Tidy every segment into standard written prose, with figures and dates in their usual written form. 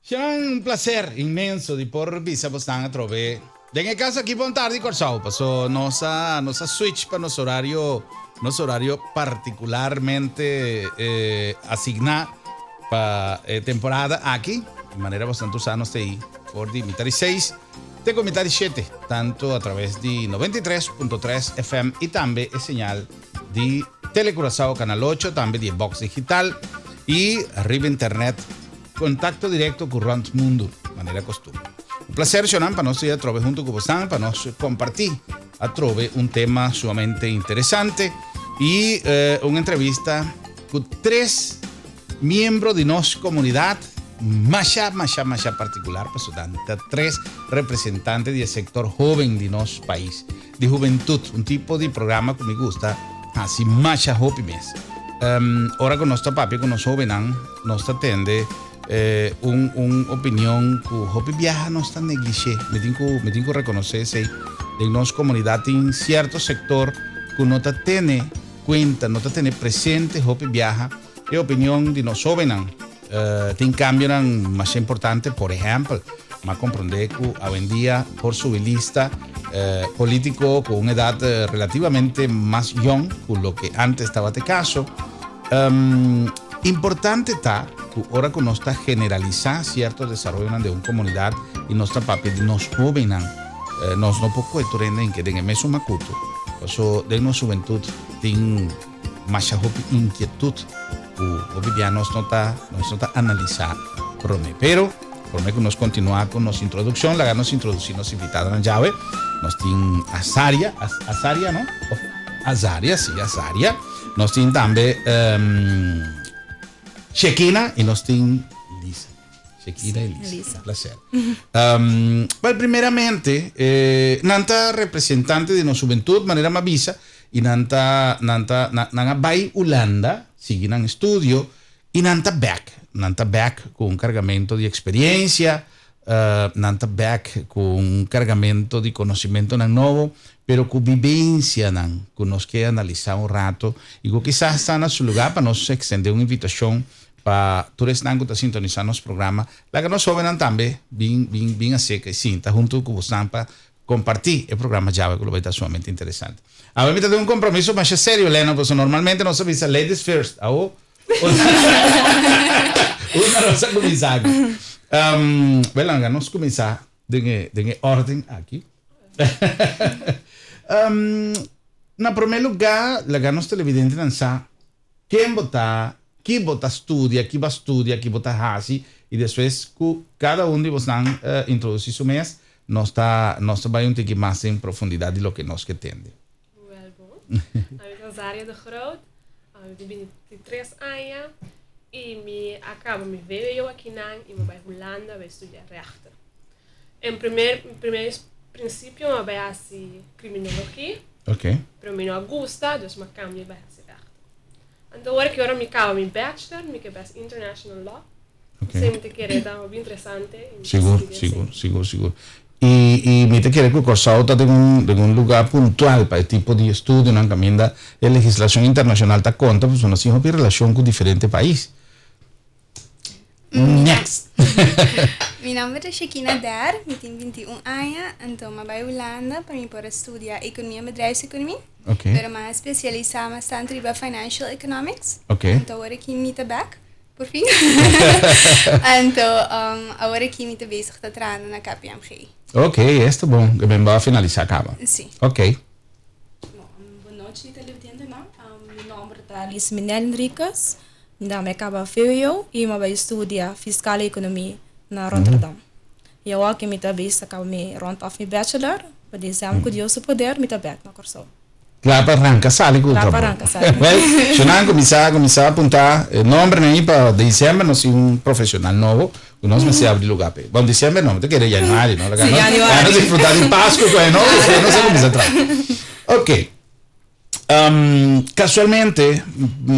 Sean, un placer inmenso di por bisa bosnan atrobe den e cas aki. Bon tardi, Corsou. Paso nos a switch pa nos horario particularmente asigna pa temporada aki. Di manera bosnan sa, nos t'ey for di mitar di 6 te cu mitar di 7, tanto a traves di 93.3 FM y tambe e señal di Telecuraçao Canal 8, tambe di Box Digital y riba internet, contacto directo cu rond mundo, manera costumber. Un placer, shonnan, pa nos atrobe hunto cu boso, pa nos comparti atrobe un tema sumamente interesante y un entrevista cu tres miembro di nos comunidad, masha, masha, masha particular, pa tres representante di sector hoben di nos pais, di hubentud, un tipo di programa cu mi gusta, asina, masha hopi mes. Ora cu nos ta papia cu nos hobennan, nos ta tende un opinion cu hopi biaha nos ta neglige. Mi tin cu reconoce esey. Den nos comunidad tin cierto sector cu no ta tene cuenta, no ta tene presente hopi biaha e opinion di nos hobennan. Tin cambio mas importante, por ehempel, m'a comprende cu awendia por subi lista politico cu un edad relativamente mas young cu loke antes tabata e caso. Importante ta cu ora cu nos ta generalisa cierto desaroyo di un comunidad y nos ta papia di nos hobennan, nos no por cohe cu den mesun macuto. So, den nos hubentud tin masha hopi inquietud cu hopi dia nos no ta analisa prome. Pero, prome cu nos continua cu nos introduccion, laga nos introduci nos invitadonan djawe. Nos tin Azaria, Azaria, no? Azaria, si, Azaria. Nos tin tambe Shekina y nos tin Lisa. Shekina y Lisa. Lisa. Un placer. Well, primeramente, nan ta representante di nos hubentud, manera m'a bisa, y nan a bay Hulanda, sigui nan estudio, y nan ta back. Nan ta back cu un cargamento di experiencia, nan ta back cu un cargamento di conocimento nan nobo, pero cu vivencia nan, cu nos kier analisa un rato, y cu kisas ta na su lugar pa nos extende un invitacion pa tur esnan cu ta sintonisa nos programa, laga nos hobennan tambe bin bin bin acerca y sinta hunto cu boso pa comparti e programa djawe, cu lo bay ta sumamente interesante. Awor mi tin un compromiso mas serio, Leno, pasobra normalmente nos bisa ladies first. Awo, unda nos a cuminsa? Well, nos cuminsa den e orden aki. Na prome lugar, laga nos televidentenan sa ken bo ta, ki bo ta studia, ki bo a studia, ki bo ta hasi, y despues cu cada un di boso introduci su mes, nos ta bay un tiki mas den profundidad di loke nos kier tende. Wel bon. Ami ta Zaria de Groot, mi tin 23 aña y mi a caba mi VWO akinan y mi a bay Hulanda bay studia rechten. En primer principio mi a bay hasi criminologia, pero mi no a gusta, dus mi a cambia bay hasi rechten. Anto awor cu ora mi caba mi bachelor, mi kier bay international law. Semper ta kere ta hopi interesante. Sigur, sigur, sigur. Y mi ta kere cu Corsou ta den un lugar puntual pa e tipo di estudio, no? Caminda e legislacion internacional ta conta, pues nos tin relacion cu diferente pais. Next. Mi nomber ta Shekina Der, mi tin 21 aña, anto mi a bay Hulanda pa mi por studia economia en bedrijfseconomie. Pero mi a specialisa mas tanto riba financial economics. Anto awor aki mi ta back, por fin. Anto awor aki mi ta bezig ta trahando na KPMG. Ok, esey ta bon. Cu bo a finalisa caba. Si. Bon, bon nochi, televidentenan. Mi nomber ta Liz Minel Enriquez. Mi a caba VWO y mi a bay studia Fiscale Economie na Rotterdam. Y awor cu mi ta bezig caba mi rond af mi bachelor, pa december, cu Dios su poder, mi ta back na Corsou. Cla pa ranca sali cu Cla pa ranca sali. Well, si nan cuminsa apunta nomber nan pa december, nos tin un profesional nobo, cu nos mester habri lugar pe. Bon, december no, ta kere januari, no? Si, januari. Nos disfruta di Pasco cu no, despues nos a cuminsa traha. Ok. Casualmente,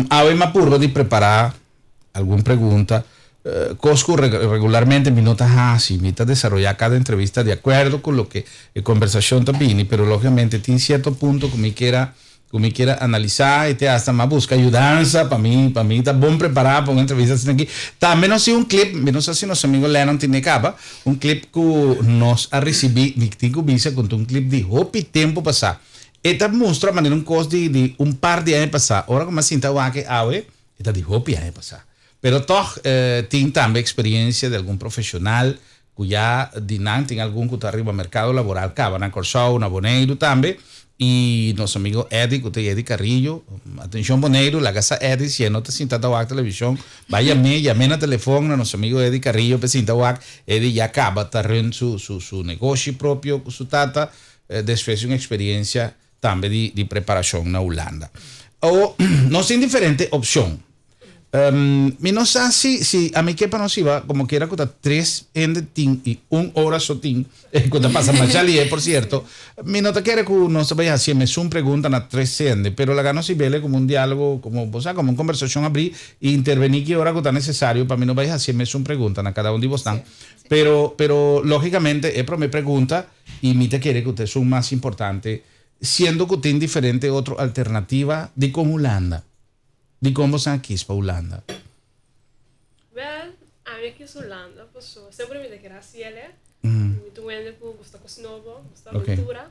awe m'a purba di prepara algun pregunta, cos cu regularmente mi no ta hasi, mi ta desaroya cada entrevista di acuerdo cu loke e conversacion ta bini, pero logicamente tin cierto punto cu mi kier. Ku mi kier a analisá i te hasta m'a buska yudansa pa mi pa mi ta bon prepará pa un entrevista asina aki. Tambe nos tin un clip, mi no sa si nos amigo Lennon tene kaba, un clip ku nos a risibí, mi tin ku bisa ku ta un clip di hopi tempu pasá. E ta mustra manera un kos di di un par di aña pasá. Ora ku mi a sinta wak e awe, e ta di hopi aña pasá. Pero tòg tin tambe eksperiencia di algun profeshonal ku ya di nan tin algun ku ta riba merkado laboral kaba na Kòrsou, na Boneiru tambe, i nos amigo Eddy ku ta Eddy Carrillo, atenshon Boneiru, laga sa Eddy si e no ta sinta ta wak televishon, bai yam'é, yam'é na telefon na nos amigo Eddy Carrillo p'e sinta wak, Eddy ya kaba ta run su su su negoshi propio ku su tata despues di un eksperiencia tambe di di preparashon na Hulanda. Awo nos tin diferente opshon. Mi no sa si si ami ke pa nos iba como kiera ku ta tres hende tin i un ora so tin ku ta pasa masha lihe por cierto mi no ta kere ku nos ta bai hasi e mesun pregunta na tres hende pero laga nos hibele como un dialogo como bo sa como un conversacion abri i interveni ki ora ku ta necesario pa mi no bai hasi e mesun pregunta na kada un di bosnan pero pero logicamente e prome pregunta i mi ta kere ku ta esun mas importante siendo ku tin diferente otro alternativa dikon Hulanda. Dikon bo sa kis pa Hulanda? Wel, ami a kis Hulanda pasobra semper mi ta kere hasi el e. Mi ta un hende ku gusta kos nobo, gusta aventura.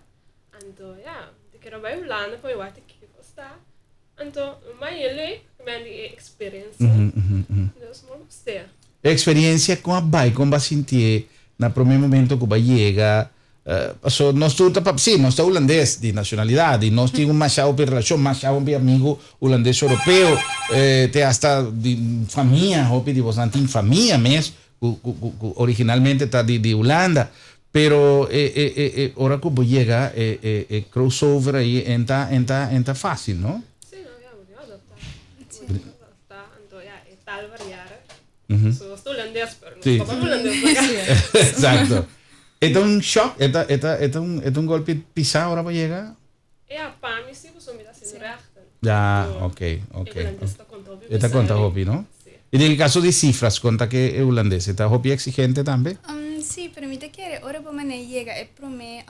Anto ya, mi ta kere bai Hulanda pa mi wak kiko sta. Anto, mi a haña leuk, mi a haña e eksperensia. Dus mi a gust'é. E eksperensia kon a bai? Kon bo a sintié na promé momento ku bo a yega? Paso nos tur ta papia, sí, nos ta hulandes di nacionalidad y nos tin un masha hopi relacion, masha hopi amigo hulandes europeo, te hasta di famia, hopi di bosnan tin famia mes cu cu cu originalmente ta di di Hulanda, pero e e e e ora cu bo yega e e e crossover ayi enta enta enta facil, no? Sí, no, ya, bo tin adapta, bo tin adapta, anto ya, e taal variara. So nos ta hulandes, pero nos papá hulandes acá. Exacto. E ta un shock, e ta, e ta, e ta un, e ta un golpe pisá ora bo yega? Ja, pa mi sí, pasobra mi ta haciendo rechten. Ja, ok, ok. E hulandes ta konta hopi E ta konta hopi, no? Sí. I den e kaso di sifras, konta ke e hulandes? E ta hopi exigente tambe? Sí, pero mi ta kere ora bo manera yega e promé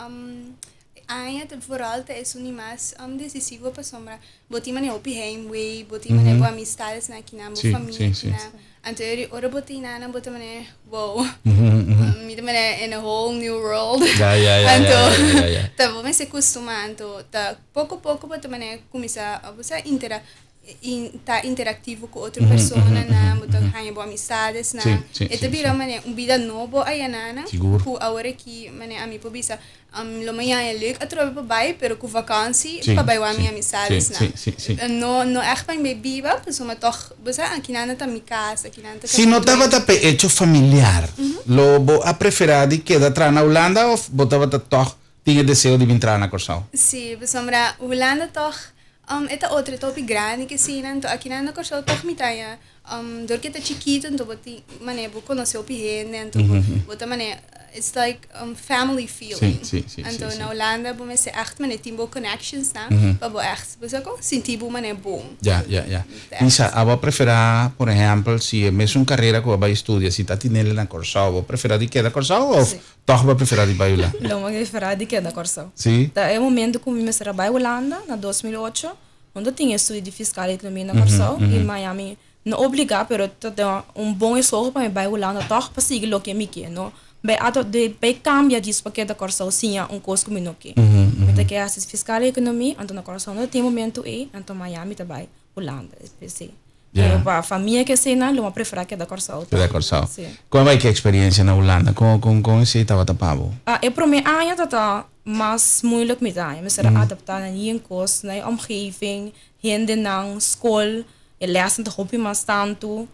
Aña ta vooral ta esun di mas decisivo pasobra bo tin manera hopi heimwee, bo tin manera bo amistades nan akinan, bo famia akinan. Anto e ora bo tin nan bo ta manera wow, mi ta manera in a whole new world. Anto ta bo mester custuma anto ta poco poco bo ta manera cuminsa bo sa intera ta interactivo cu otro personanan, bo ta haña bo amistadesnan. E ta bira manera un bida nobo ayanan cu awor aki manera ami por bisa lo mi haña leuk atrobe pa bai pero cu vakantie pa bai wak mi amistadesnan. No no echt pa mi bai biba pasobra toch bo sa akinan ta mi cas akinan ta Si no tabata p'e hecho familiar lo bo a prefera di keda traha na Hulanda of bo tabata toch tin e deseo di bin traha na Kòrsou? Sí, pasobra Hulanda toch E ta otro, e ta hopi grandi ke asina, anto akinan na Kòrsou tòg mi ta haña dor ke ta chikitu anto bo tin manera bo konosé hopi hende anto bo bo ta manera it's like family feeling anto na Hulanda bo mester ègt manera tin bo connectionsnan pa bo ègt bo sa kon sinti bo manera bon. Ya ya ya. Lisa, abo a preferá por ehèmpel si e mesun karera ku bo a bai studia si ta tinel na Kòrsou bo a preferá di keda Kòrsou òf Tòg bo a preferá di bai Hulanda? Lo mi a preferá di keda Kòrsou. Sí? Ta e momento ku mi mester a bai Hulanda na 2008, unda tin e studio di fiskal i ekonomia na Kòrsou i Miami no obligá pero ta den un bon esfogo pa mi bai Hulanda tòg pa sigui loke mi ke no bai ato di bai kambia djis pa keda Kòrsou siña un kos ku mi no ke. Mi ta ke hasi fiskal i ekonomia anto na Kòrsou no tin e momento ei anto Miami ta bai Hulanda p'esei. Ja. Pa famia ke esei lo a preferá keda Kòrsou. Keda Kòrsou. Sí. Kon bai ki eksperiencia na Hulanda? Kon kon kon esei tabata pa bo? Ah, e promé aña tabata mas moeilijk mi ta haña. Mi mester a adaptá na yen kos, na e omgeving, hendenan, skol, e lèsnan ta hopi mas tantu.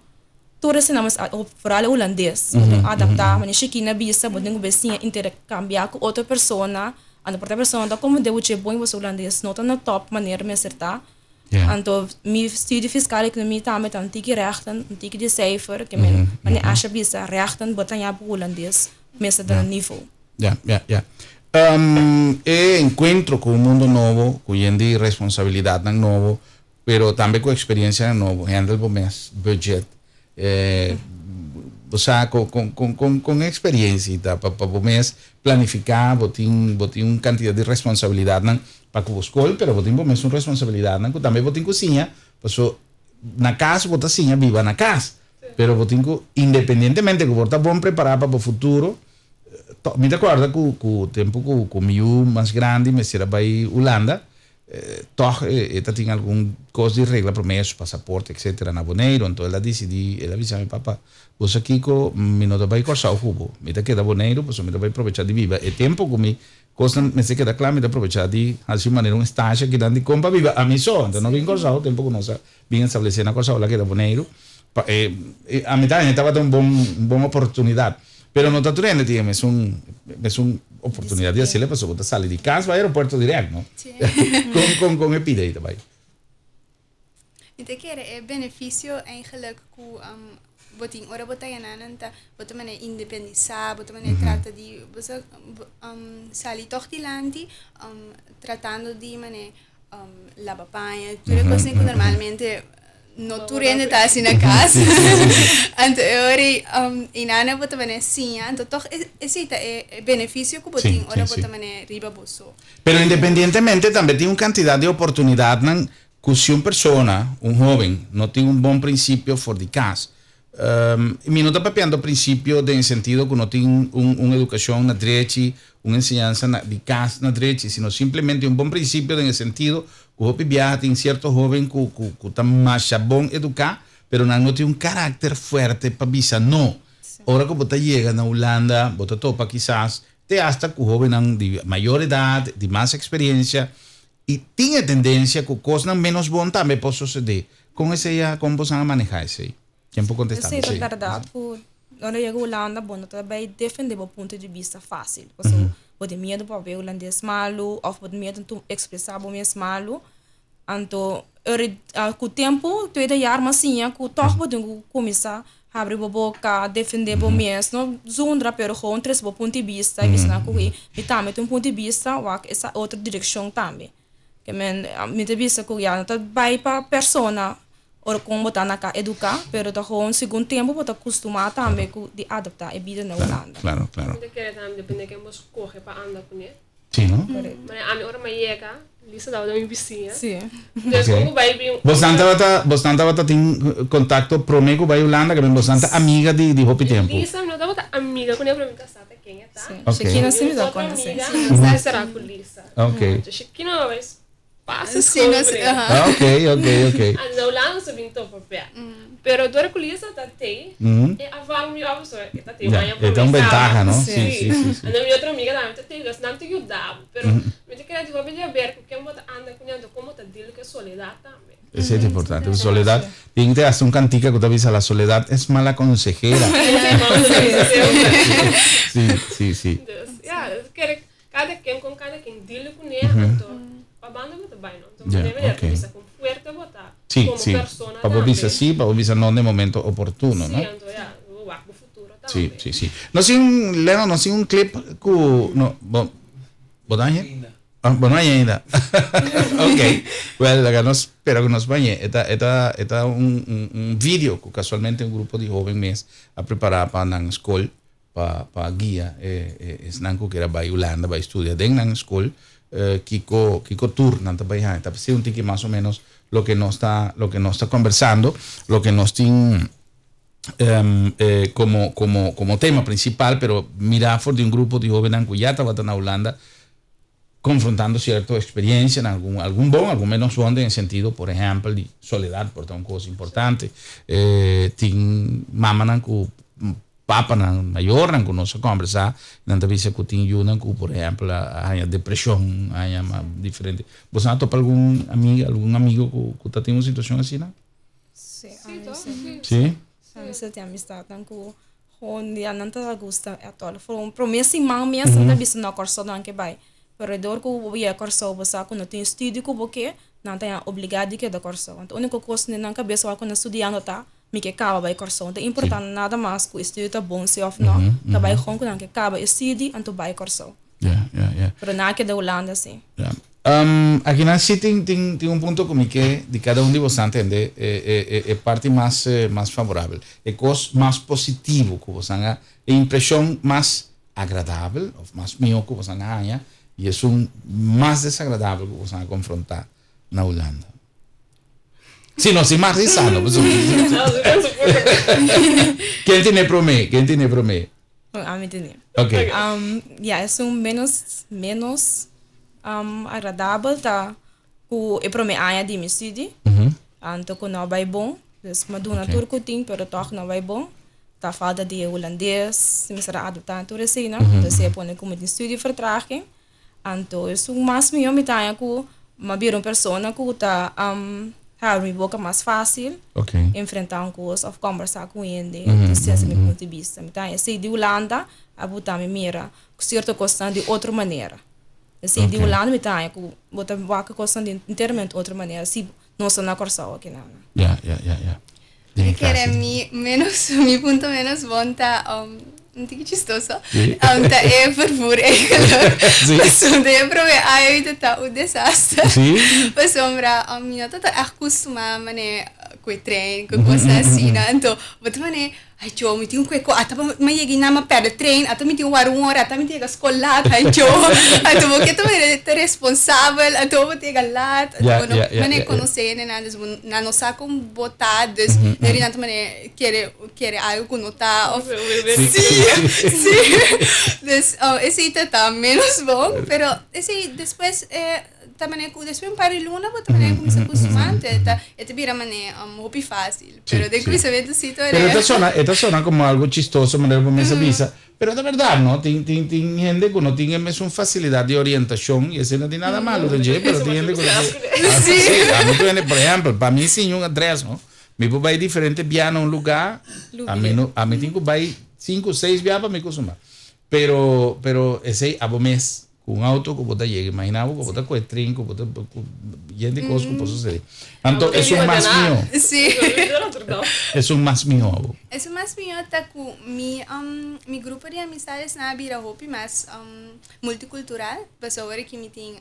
Tur eseinan mes a, vooral e hulandes, bo tin ku adaptá, manera Shekina a bisa, bo tin ku siña interkambiá ku otro persona, anto por ta e persona ta komprendé bo dje bon i boso hulandes no ta na tòp manera mester ta. Anto mi studie fiscale economie tambe ta un tiki rechten, un tiki di cijfer, ke men mane Asha bisa rechten bo ta ña bo hulandes mester ta na nivo. Ja, ja, ja. E encuentro cu un mundo nobo, cu yen di responsabilidadnan nobo, pero tambe cu experiencianan nobo, handle bo mes budget, Bo sa con con con con con experiencia ta pa pa bo mes planifica, bo tin bo tin un cantidad di responsabilidadnan pa cu bo scol, pero bo tin bo mes un responsabilidadnan cu tambe bo tin cu siña, paso na cas bo ta siña biba na cas, pero bo tin cu independientemente cu bo ta bon prepara pa bo futuro, to mi ta corda cu cu tempo cu cu mi yu mas grandi mester a bay Hulanda, Tòg e ta tin algun kos di regla promé, su pasaporte etcetera na Boneiru. Anto el a disidí, el a bisa mi papa, Bo sa kiko, mi no ta bai Kòrsou ku bo. Mi ta keda Boneiru pasobra mi ta bai probechá di biba e tempu ku mi kosnan mester keda kla, mi ta probechá di hasi un manera un estasha akinan di kon pa biba ami so. Anto no bin Kòrsou, tempu ku nos a bin establesé na Kòrsou, el a keda Boneiru. Pa e, ami ta haña tabata un bon, un bon oportunidat. Pero no ta tur hende tin e mesun, mesun oportunidat di haci'le pasobra bo ta sali di cas bai aeropuerto direct, no? Sí. Con, con, con e pida ei ta bai? Mi ta kere e beneficio eigenlijk cu bo tin ora bo ta yananan ta bo ta manera independisa, bo ta manera trata di bo sa sali tog dilanti tratando di manera laba paña, tur e cosnan cu normalmente no tur hende ta haci na cas. Anto e ora ei e nana bo ta manera siña, anto toch esei ta e beneficio cu bo tin ora bo ta manera riba bo so. Pero independientemente tambe tin un cantidad di oportunidadnan cu si un persona, un hoben, no tin un bon principio for di cas, Mi no ta papiando principio den e sentido cu no tin un un educacion na drechi, un enseñansa na di cas na drechi, sino simplemente un bon principio den e sentido cu hopi biaha tin cierto hoben cu cu cu ta masha bon educa, pero nan no tin un caracter fuerte pa bisa no. Ora cu bo ta yega na Hulanda, bo ta topa kisas te hasta cu hobennan di mayor edad, di mas experiencia, y tin e tendencia cu cosnan menos bon tambe por sucede. Con esey a, con bosan a maneha esey? Ken por contesta mi Esey ta berdad cu ora yega Hulanda bo no ta bay defende bo punto di bista facil. Pasobra bo tin miedo pa papia Hulandes malu of bo tin miedo tu expresa bo mes malu. Anto ora cu tempo tweede jaar mi a siña cu toch bo tin cu cuminsa habri bo boca, defende bo mes, no zundra pero gewoon trece bo punto di bista y bisa nan cu mi tambe tin un punto di bista wak esa otro direccion tambe. Ke men mi ta bisa ku ya no ta bai pa persona ora kon bo ta na ka eduká, pero ta gewoon segun tempu bo ta kustumá tambe ku di adaptá e bida na Hulanda. Klaro, klaro. Mi ta kere tambe depende ken bo skohe pa anda kuné. Sí, no? Manera ami ora mi a yega, Lisa tabata mi bisiña. Sí. Entonces kon ku bai bin. Bosnan tabata, bosnan tabata tin kontakto promé ku bai Hulanda, ke men bosnan ta amiga di di hopi tempu. Lisa mi no tabata amiga kuné, pero mi ta sa ta ken e ta. Sí. Shekina sí mi ta konosé. Mi otro amiga sa sera ku Lisa. Ok. Entonces Shekina a bai pasa school Sí, nos, aha. Ah, ok, ok, ok. Anto na Hulanda nos a bin topa bek. Pero dor ku Lisa ta tei, e a vang mi op, so e ta tei un aña E ta un promé bentaha, kaba. no? Sí, sí, sí, sí. Anto mi otro amiga tambe ta tei, dus nan ta yuda bo. Pero mi ta kere di hopi di haber ku ken bo ta anda kuné, anto kon bo ta deal ku e soledat tambe. Esei ta importante. Pasobra soledat, tin te hasta un kantika ku ta bisa la soledad es mala consejera. Sí, sí, sí. Dus, ja, kere Kada ken kon kada ken deal kuné anto pa banda bo ta bai no. Anto manera manera ta bisa kon fuerte bo ta komo persona Pa bo bisa si, pa bo bisa no den momento oportuno no. Si anto ya bo wak bo futuro tambe. Si si si. Nos tin Leno nos tin un clip ku no bo bo ta haña? Bo no haña ainda. Ok well laga nos spera ku nos bañ'é. E ta e ta e ta un un video ku kasualmente un grupo di hoben mes a prepara pa nan skol. Pa pa guia e e esnan ku kier a bai Hulanda bai studia den nan skol kiko kiko tur nan ta bai haña. Ta p'esei un tiki mas o menos loke nos ta loke nos ta kombersando, loke nos tin komo komo komo tema prinsipal, pero mira for di un grupo di hobennan ku ya tabata na Hulanda konfrontando sierto eksperiencianan, algun algun bon, algun menos bon den e sentido por ehèmpel di soledat por ta un kos importante. Tin mamanan ku Papanan, mayornan ku nos a kòmbersá, nan ta bisa ku tin yunan ku, por ehèmpel, a haña depreshon, a haña diferente. Boso a topa algun amiga, algun amigo ku ku ta tin un situashon asina? Sí, ami sí. Sí? Ami sí tin amistatnan ku gewoon ya nan ta gusta atòl. For un promé siman mes nan ta bisa no Kòrsou nan ke bai. Pero dor ku bo yega Kòrsou bo sa ku no tin studio ku bo ke, nan ta ya obligá di keda Kòrsou. Anto úniko kos den nan kabes ora ku nan studiando ta Mi ke kaba bai Kòrsou. No ta importá nada mas ku e studio ta bon si òf nò. Ta bai hon ku nan ke kaba e studi anto bai Kòrsou. Ya, ya, ya. Pero nan a keda Hulanda si. Ya. Akinan si tin tin tin un punto ku mi ke di kada un di bosan tende e e e e parti mas mas favorabel, e kos mas positivo ku bosan a, e impreshon mas agradabel òf mas mihó ku bosan a haña i esun mas desagradabel ku bosan a konfrontá na Hulanda. Si no, si mas risa no. Ken tene promé? Ken tene promé? Ami tene. Ok. Ya, esun menos menos agradabel ta ku e promé aña di mi studi. Anto ku no bai bon. Dus mi a duna tur ku tin, pero tòg no bai bon. Ta falta di e hulandes, mi mester a adaptá tur eseinan. Entonces e pone ku mi tin studievertraging. Anto esun mas mihó mi ta haña ku mi a bira un persona ku ta habri mi boka mas fásil, enfrentá un kos òf kòmbersá ku hende, desde mi punto di bista. Mi ta haña esei di Hulanda a buta mi mira sierto kosnan di otro manera. Esei di Hulanda mi ta haña ku bo ta wak kosnan di enteramente otro manera si nos ta na Kòrsou akinan. Ya, ya, ya, ya. Mi kere mi menos, mi punto menos bon ta un tiki chistoso. Ta e vervoer eigenlijk. Pasobra e prome aña mi ta ta un desaster. Pasobra mi no ta echt kustumá mane ku e trein, ku kosnan asina. Anto bo ta mane Ay cho, mi tin ku ata pa mi yega einan mi a perde trein, ata mi tin wara un ora, ata mi tin yega skol laat, ay cho. Anto bo ke ta manera ta responsabel, anto bo ta yega laat, anto bo no manera konosé hendenan, dus bo nan no sa kon bo ta, dus deri nan ta manera kere kere algu ku no ta of si, si. Dus esei ta ta ménos bon, pero esei despues e ta manera ku despues un par di luna bo ta manera kuminsá kustumá, anto e ta e ta bira manera hopi fásil. Pero den cuminsamiento sí to Pero e ta sona, e ta sona como algo chistoso manera bo mes a bisa, pero ta berdad no, tin tin tin hende cu no tin e mesun facilidad di orientacion y esey no tin nada malo den dje, pero tin hende cu ta Sí. Sí, ami tur hende, por ehempel, pa mi siña un adres no, mi por bay diferente bia na un lugar, ami no, ami tin cu bay cinco, seis bia pa mi cusuma, pero pero esey abo mes. Ku un auto ku bo ta yega, imagina bo ku bo ta kohe tren, ku bo ta ku yen di kos ku por sosede. Anto esun mas mihó. Sí. Esun mas mihó abo. Esun mas mihó ta ku mi mi grupo di amistadesnan a bira hopi mas multikultural, pasobra awor aki mi tin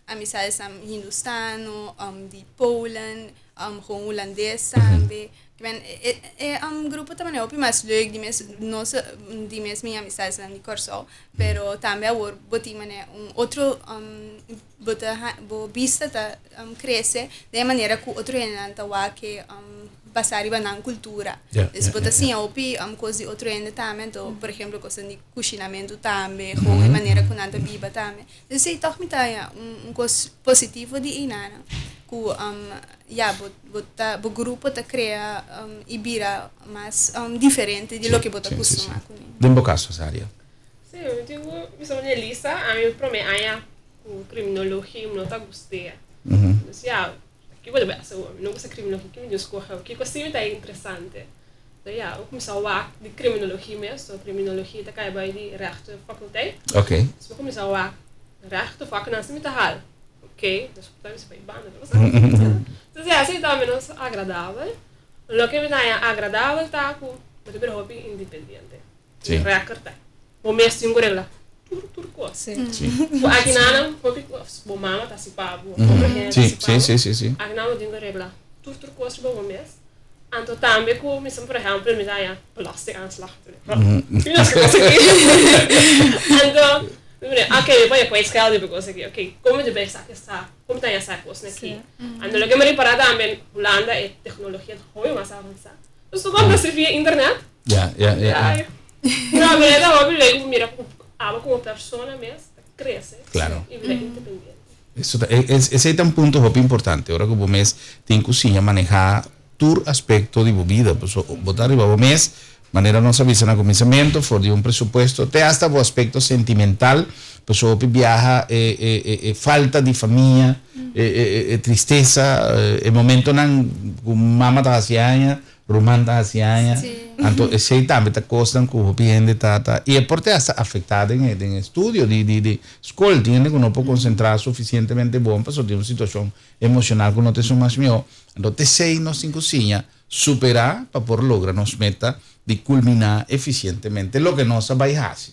amistadesnan hindustano, di Polen, Gewoon hulandes tambe. Kimen e e grupo ta manera hopi mas leuk di mes nos di mes mi amistadesnan di Kòrsou. Pero tambe awor bo tin manera un otro bo ta bo bista ta krese den e manera ku otro hendenan ta wak e basá riba nan kultura. Dus bo ta siña hopi kos di otro hende tambe. Anto por ehemplo kosnan di kushinamentu tambe, gewoon e manera ku nan ta biba tambe. Esei tòg mi ta haña un kos positivo di einanan, ku ya bo bo ta bo grupo ta krea i bira mas diferente di loke bo ta kustumá kuné. Den bo kaso, Saria? Sí, mi tin ku bisa un Elisa, ami promé aña ku kriminologia mi no ta gustea. Dus ya, kiko ta bai hasi awor? Mi no gusta kriminologia, ki mi tin skohe awor? Kiko sí mi ta interesante? So ya, mi kuminsá wak di kriminologia mes, so kriminologia ta kai bai di rechtenfaculteit. So mi kuminsá wak rechtenvaknan sí mi ta hal. Ok, dus ku ta mi bai banda ta pasa. Entonces ya, esei ta menos agradabel. Loke mi ta haña agradabel ta ku bo ta bira hopi independiente. Record ta. Bo mes tin ku regla tur tur kos. Ku akinanan hopi kos bo mama ta hasi pa bo, otro hende ta hasi pa bo. Akinan bo tin ku regla tur tur kos riba bo mes. Anto tambe ku mi por ehèmpel mi ta haña belastingaanslag. Mi no sa kos aki. Anto mi mira ok mi por haña kwijtschelding pa e kos aki. Ok kon mi ta bay sa sa kon mi ta haña sa e kosnan aki. Anto loke mi ripará tambe Hulanda e teknologia ta hopi mas avansá. Dus tu compra si via internet. Ja, ja, ja. Ja. No, pero ta hopi leuk mira ku abo komo persona mes ta krese. Claro. I bira independiente. Eso ta, esei ta un punto hopi importante, ora ku bo mes tin ku siña manehá tur aspekto di bo bida, paso bo ta riba bo mes, manera nos a bisa na kuminsamentu, for di un presupuesto te asta bo aspekto sentimental, paso hopi biaha e e e falta di famia, e e e tristesa, e momentonan ku mama ta hasi aña, Ruman ta hasi aña. Anto esei tambe ta kosnan ku hopi hende ta ta i e por te hasta afektá den e den e estudio di di di skol. Tin hende ku no por konsentrá sufisientemente bon pasobra tin un situashon emoshonal ku no ta esun mas mihó. Anto t'esei nos tin ku siña superá pa por logra nos meta di kulminá efisientemente loke nos a bai hasi.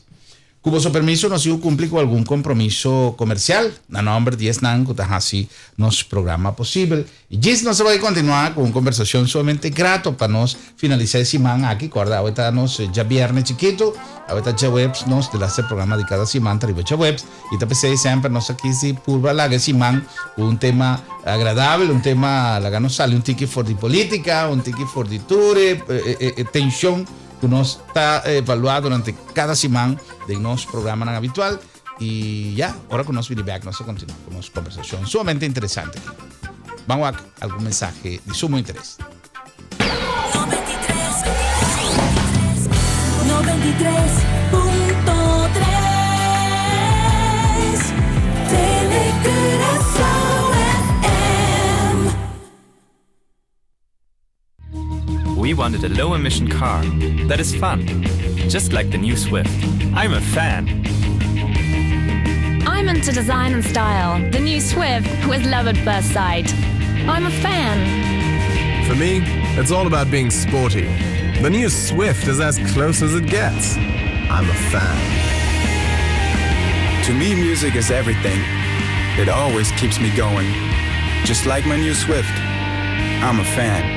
Ku boso permiso nos sigu kumpli ku algun kompromiso komersial na nòmber di esnan ku ta hasi nos programa posibel. I djis nos ta bai kontinuá ku un kombersashon sumamente grato pa nos finalisá e siman aki. Kòrda awe ta nos djabièrnè chikitu, awe ta djaweps, nos delaster programa di kada siman ta riba djaweps i ta p'esei semper nos ta kis di purba laga e siman ku un tema agradabel, un tema laga nos sali un tiki for di politika, un tiki for di tur e tenshon ku nos ta evaluá durante kada siman den nos programanan habitual. I ya, ora ku nos bini bèk nos ta kontinuá ku nos kombersashon sumamente interesante aki. Ban wak algun mensahe di sumo interes. We wanted a low emission car that is fun, just like the new Swift. I'm a fan. I'm into design and style. The new Swift was love at first sight. I'm a fan. For me, it's all about being sporty. The new Swift is as close as it gets. I'm a fan. To me, music is everything. It always keeps me going. Just like my new Swift. I'm a fan.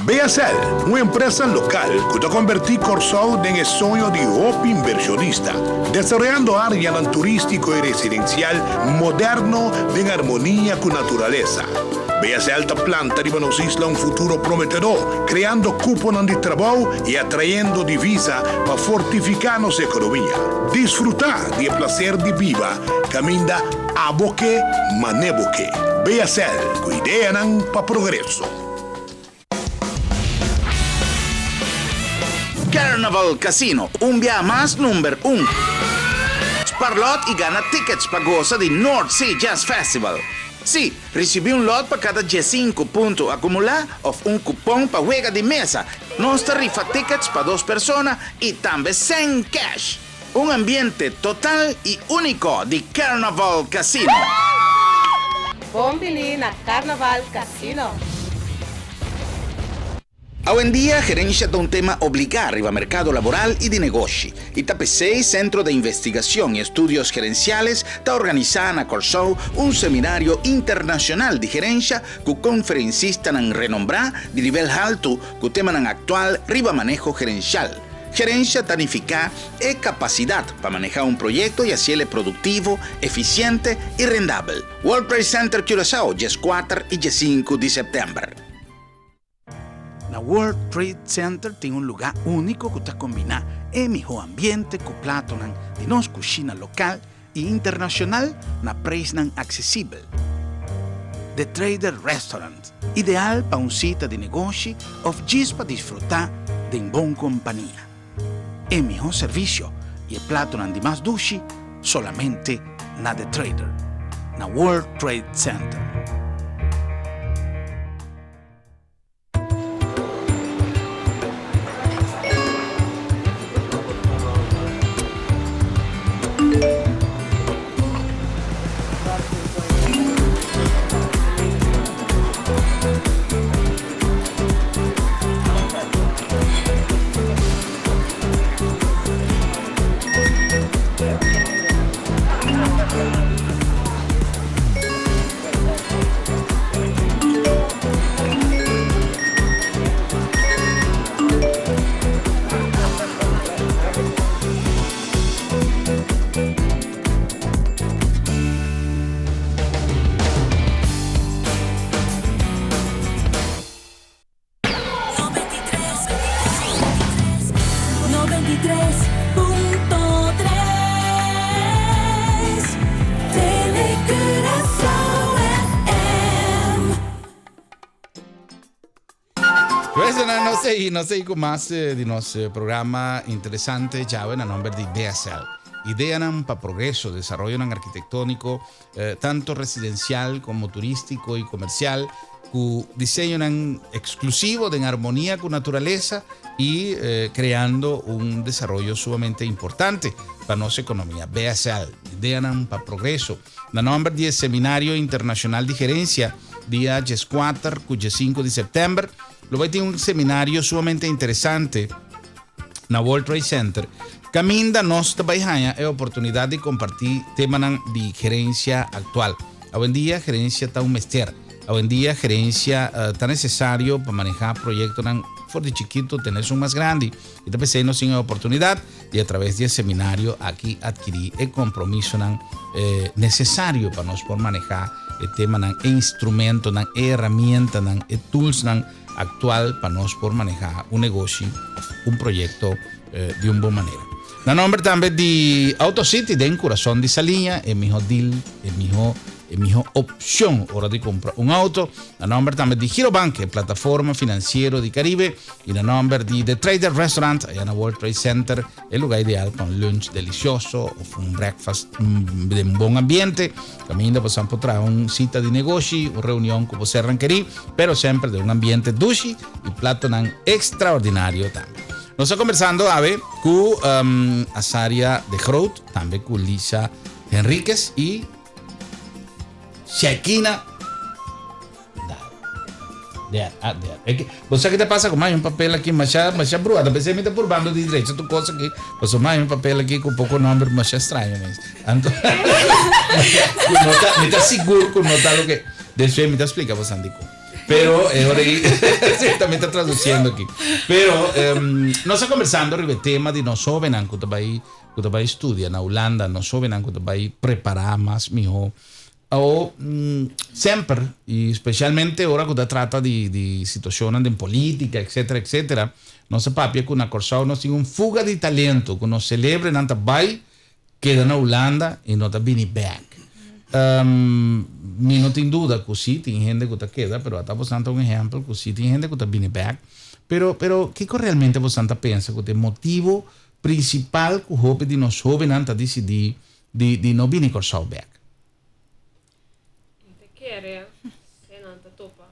BSL, un empresa lokal ku ta kombertí Kòrsou den e soño di hopi invershonista, desaroyando áreanan turístiko i residensial moderno den armonia ku naturalesa. BSL ta planta riba nos isla un futuro prometedó, kreando kuponan di trabou i atrayendo divisa pa fortifiká nos ekonomia. Disfrutá di e plaser di biba kaminda abo ke mane bo ke. BSL, ku ideanan pa progreso. Carnival Casino, un bia mas number un. Spar lot y gana tickets pa gosa di North Sea Jazz Festival. Sí, ricibi un lot pa cada diescinco punto acumula of un cupon pa wega di mesa. Nos ta rifa tickets pa dos persona y tambe cen cash. Un ambiente total y unico di Carnaval Casino. Bon bini na Carnaval Casino! Awendia gerencia ta un tema obligá riba mercado laboral y di negoshi y ta p'esey Centro de Investigación y Estudios Gerenciales ta organisá na Kòrsou un seminario internacional di gerencia ku konferencistanan renombrá di nivel haltu ku temanan aktual riba maneho gerencial. Gerencia ta nifiká e kapasidat pa manehá un proyekto i hasiel e produktivo, efisiente i rendabel. World Trade Center Curaçao, dieskuater i diesinku di sèptèmber. Na World Trade Center tin un lugá úniko ku ta kombiná e mihó ambiente ku platonan di nos kushina lokal i internashonal na preisnan aksesibel. The Trader Restaurant, ideal pa un sita di negoshi òf djis pa disfrutá den bon kompania. E mihó servisio i e platonan di mas dushi solamente na The Trader, na World Trade Center. Pues no, no sé, no sé con más eh, di nos eh, programa interesante djawe na nomber di BSL. Ideanan pa progreso, desarrollonan arquitectónico, eh, tanto residencial como turístico y comercial, ku diseñonan exclusivo den armonía ku naturaleza y eh, creando un desarrollo sumamente importante pa nos economía. BSL, Ideanan pa Progreso. Na nomber di e Seminario Internacional di Gerencia, dia 14 ku 15 di september, lo bai tin un seminario sumamente interesante. Na World Trade Center, kaminda nos ta bai haña e oportunidat di kompartí temanan di gerensia aktual. Awendia gerensia ta un mester. Awendia gerensia ta nesesario pa manehá proyektonan for di chikitu te na esun mas grandi. I ta p'esei nos tin e oportunidat di atraves di e seminario aki atkirí e kompromisonan nesesario pa nos por manehá e temanan, e instrumentonan, e herramientanan, e toolsnan aktual pa nos por manehá un negoshi òf un proyekto di un bon manera. Na nòmber tambe di Auto City den kurason di Saliña, e mihó deal, e mihó e mihó opshon ora di kumpra un outo. Na nòmber tambe di Girobank, e plataforma finansiero di Karibe. I na nòmber di The Trader Restaurant, allá na World Trade Center, e lugá ideal pa un lunch delicioso òf un breakfast den bon ambiente. Kaminda bo san por traha un sita di negoshi, un reunion ku bo sernan kerí, pero semper den un ambiente dushi i platonan ekstraordinario tambe. Nos ta kombersando awe ku Azaria de Groot, tambe ku Lisa Henriquez i Shekina Der. Ah, der. É que, bo sa ki ta pasa ku mai un papel aki masha masha brua. Ta pensé mi ta purbando di drecha tu kos aki. Paso mai un papel aki ku poko nomber masha straño mes. Anto ku no ta, mi ta sigur ku no ta loke. Despues mi ta splika bo san dikon. Pero e ora ei sí, ta mi ta traduciendo aki. Pero um, nos ta conversando riba e tema di nos hóbennan ku ta bai ku ta bai studia na Hulanda, nos hóbennan ku ta bai prepará mas mihó. Awo, semper, i spesialmente ora ku ta trata di di situashonnan den politika, etsetera, etsetera, nos a papia ku na Kòrsou nos tin un fuga di talento, ku nos selebrenan ta bai keda na Hulanda i no ta bini bèk. Mi no tin duda ku si tin hende ku ta keda, pero ata bosan ta un ehèmpel ku si tin hende ku ta bini bèk. Pero, pero kiko realmente bosan ta pensa ku ta e motibu prinsipal ku hopi di nos hóbennan ta disidí di di no bini Kòrsou bèk. Mi ta kere se nan ta topa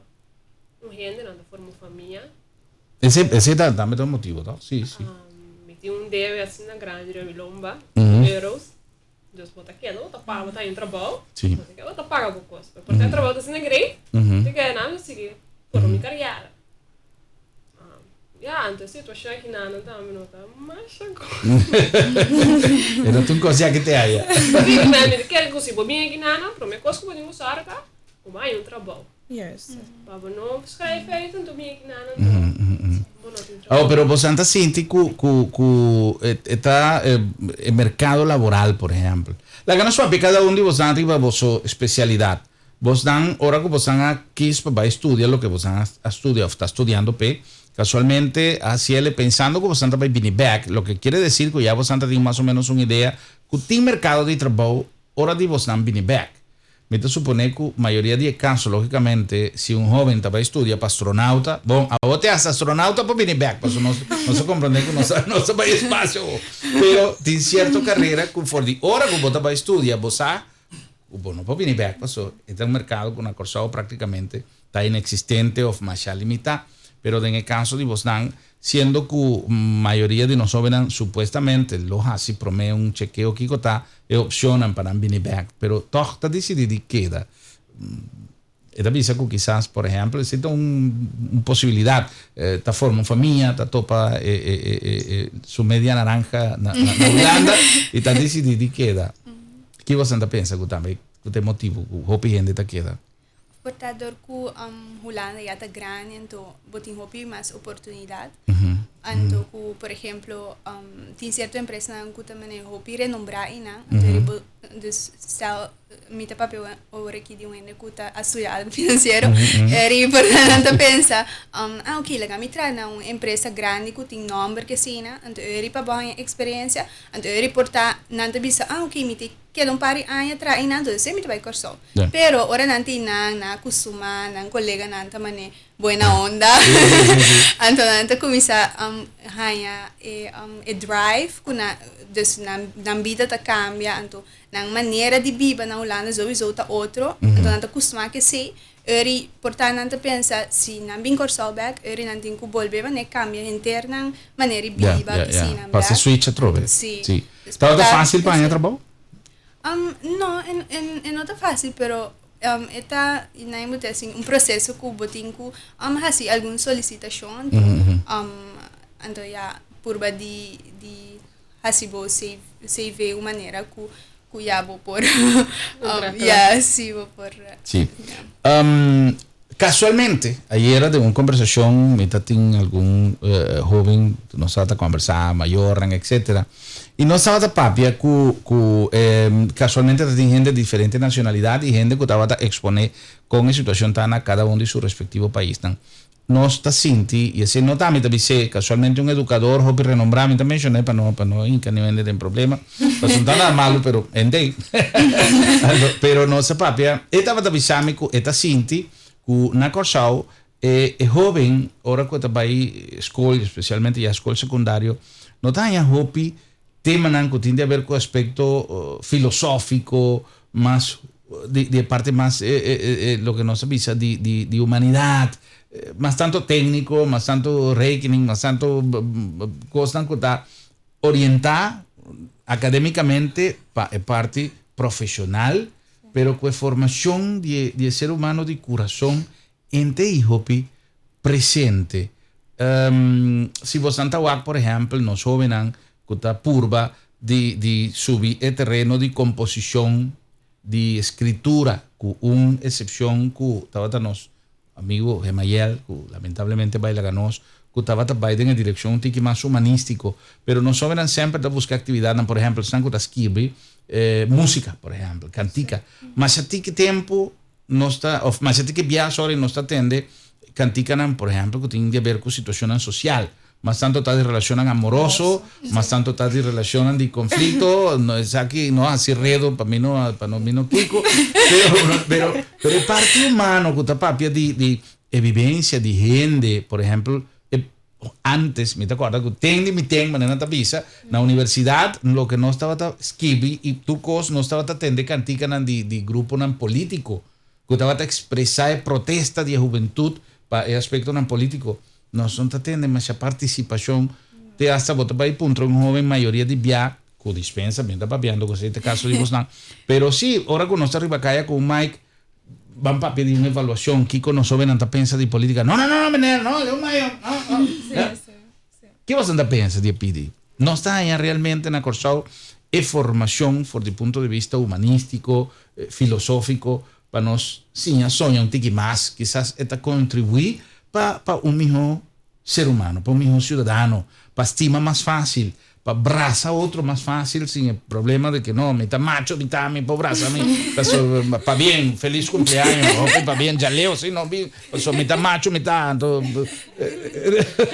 un hende, nan ta forma un famia. Ese ese ta tambe ta un motibo toch? Si, si. Mi tin un debe asina grandi riba mi lomba, euros. Dus bo ta keda, bo ta paga, bo ta haña un trabou. Si. Bo ta keda, bo ta paga bo kos. Pero por ta e trabou ta asina great, mi ta kere nan mi sigui forma mi kariera. Ya, anto e situashon aki nan tambe no ta masha bon. E no ta un kos ya ki te haya. Sí, mi ta kere ku si bo bin aki nan, prome kos ku bo tin ku sòru ta ku bo haña un trabou. Pa bo no schrijf uit anto bin aki nan anto bo no tin trabou. Oh, pero boso ta sinti ku ku ku e ta e merkado laboral, por ehèmpel. Laga nos papia kada un di boso riba boso spesialidat. Bosnan, ora ku bosnan a kis pa bai studia loke bosnan a studia òf ta studiando p'e, kasualmente a hasiel e pensando ku bosnan ta bai bini bèk, loke kiere desir ku ya bosnan ta tin mas o ménos un idea ku tin merkado di trabou ora di bosnan bini bèk. Mi ta suponé ku mayoria di e kaso, lógikamente, si un hóben ta bai studia pa astronauta, bon, awor te hasta astronauta por bini bèk, pasobra nos nos a komprondé ku nos nos a bai espasio awor. Pero tin sierto karera ku for di ora ku bo ta bai studia bo sa Ku bo no por bini bek paso e ta un merkado ku na Kòrsou praktikamente ta ineksistente òf masha limitá. Pero den e kaso di bosnan, siendo ku mayoria di nos hóbennan supuestamente lo hasi promé un chekeo kiko ta e opshonnan pa nan bini bek, pero tòg ta disidí di keda. E ta bisa ku kisas, por ehèmpel, esei ta un posibilidat, ta forma un famia, ta topa e su media naranja na Hulanda i ta disidí di keda. Ki boso ta pensa ku tambe ku ta e motibu ku hopi hende ta keda? Por ta dor ku Hulanda ya ta grandi anto bo tin hopi mas oportunidat. Anto ku por ehemplo tin sierto empresanan ku ta mane hopi renombrá einan anto bo dus stel mi ta papia ora aki di un hende ku ta a studia algu finansiero eri por nan ta pensa ah ok laga mi traha na un empresa grandi ku tin nòmber kesina anto eri pa bo haña eksperensia Anto e reporta, nan ta bisa, ah ok, mi ta keda un par di aña traha einan, entonces mi ta bai Kòrsou. Pero ora nan ta einan, nan a kustumá, nan koleganan ta man'é buena onda. Anto nan ta kuminsá haña e e drive ku nan, dus nan nan bida ta kambia, anto nan manera di biba na Hulanda souiso ta otro, anto nan ta kustumá ku esei. Eri por ta nan ta pensa si nan bin Kòrsou bèk, eri nan tin ku bolbe manera kambia henter nan manera di biba, Ya, ya, ya. kisinan Pasa bèk. switch atrobe. Sí. Sí. Dus por Tabata ta fásil pa haña esei. trabou? No, e e e no ta fásil, pero e ta, nan bo ta hasi un proseso ku bo tin ku hasi algun solisitashon, anto anto ya. purba di di hasi bo CV un manera ku ku ya bo por ya si bo por. Sí. Casualmente, ayera den un conversacion mi ta tin algun hoben, nos tabata conversa, mayornan, etcetera, y nos tabata papia cu cu casualmente ta tin hende di diferente nacionalidad y hende cu tabata expone con e situacion ta na cada un di su respectivo paisnan. Nos ta sinti, y esey no ta ami ta bis'é, casualmente un educador hopi renombrá, mi ta mencion'é pa no pa no hinca niun hende den problema, pasobra no ta nada malo, pero hende pero nos a papia, e tabata bisa mi cu e ta sinti cu na Kòrsou e e hoben ora cu e ta bay scol, especialmente ya scol secundario, no ta haña hopi temanan cu tin di haber cu aspecto filosofico, mas di di e parti mas loke nos a bisa di di di humanidad, mas tanto tecnico, mas tanto rekening, mas tanto cosnan cu ta orienta academicamente pa e parti profesional, pero cu e formacion di e di e ser humano di curason ente y hopi presente. Si bosan ta wak por ehempel nos hobennan ku ta purba di di subi e tereno di komposishon di eskritura ku un esepshon ku tabata nos amigo Gemayel ku lamentablemente bai laga nos ku tabata bai den e direkshon un tiki mas humanístiko pero nos hobennan semper ta buska aktividatnan por ehempel esnan ku ta skirbi musika por ehempel kantika masha tiki tempu Nos ta, of masha tin ke bia, sorry, nos ta tende kantikanan, por ehempel, ku tin di aber ku situashonnan sosial. Mas tanto ta di relashonnan amoroso, mas tanto ta di relashonnan di konflikto, no esaki no hasi redo pa mi no, pa no mi no kiko, pero, pero, pero e parti humano ku ta papia di, di e vivencia di hende, por ehempel, e Antes, mi ta kòrda ku ten di mi ten, manera nan ta bisa, na universidat loke nos tabata skibi i tur kos, nos tabata tende kantikanan di di gruponan polítiko ku tabata ekspresá e protesta di e hubentut pa e aspektonan polítiko. Nos no ta tende masha partisipashon, te asta bo ta bai puntra un hóben mayoria di bia, ku dispensa, mi no ta papiando ku esei ta kaso di bosnan, pero sí, ora ku nos ta riba kaya ku un mic, Ban papia di un evaluacion, kico nos hobennan ta pensa di politica. No, no, no, no, meneer, no, de un mayo, no, no. Sí, sí, sí. Ki boso ta pensa di e pidi? Nos ta haña realmente na Corsou e formacion for di punto di vista humanistico, filosofico, pa nos siña soña un tiki mas, kisas e ta contribui pa pa un miho ser humano, pa un miho ciudadano, pa stima mas facil, Pa brasa otro mas fácil sin e problema de que no, mi ta macho, mi ta, mi por brasa mi. Paso, pabien, feliz cumpleaños, hopi pabien, jaleo, si no, mi, paso mi ta macho, mi ta, anto,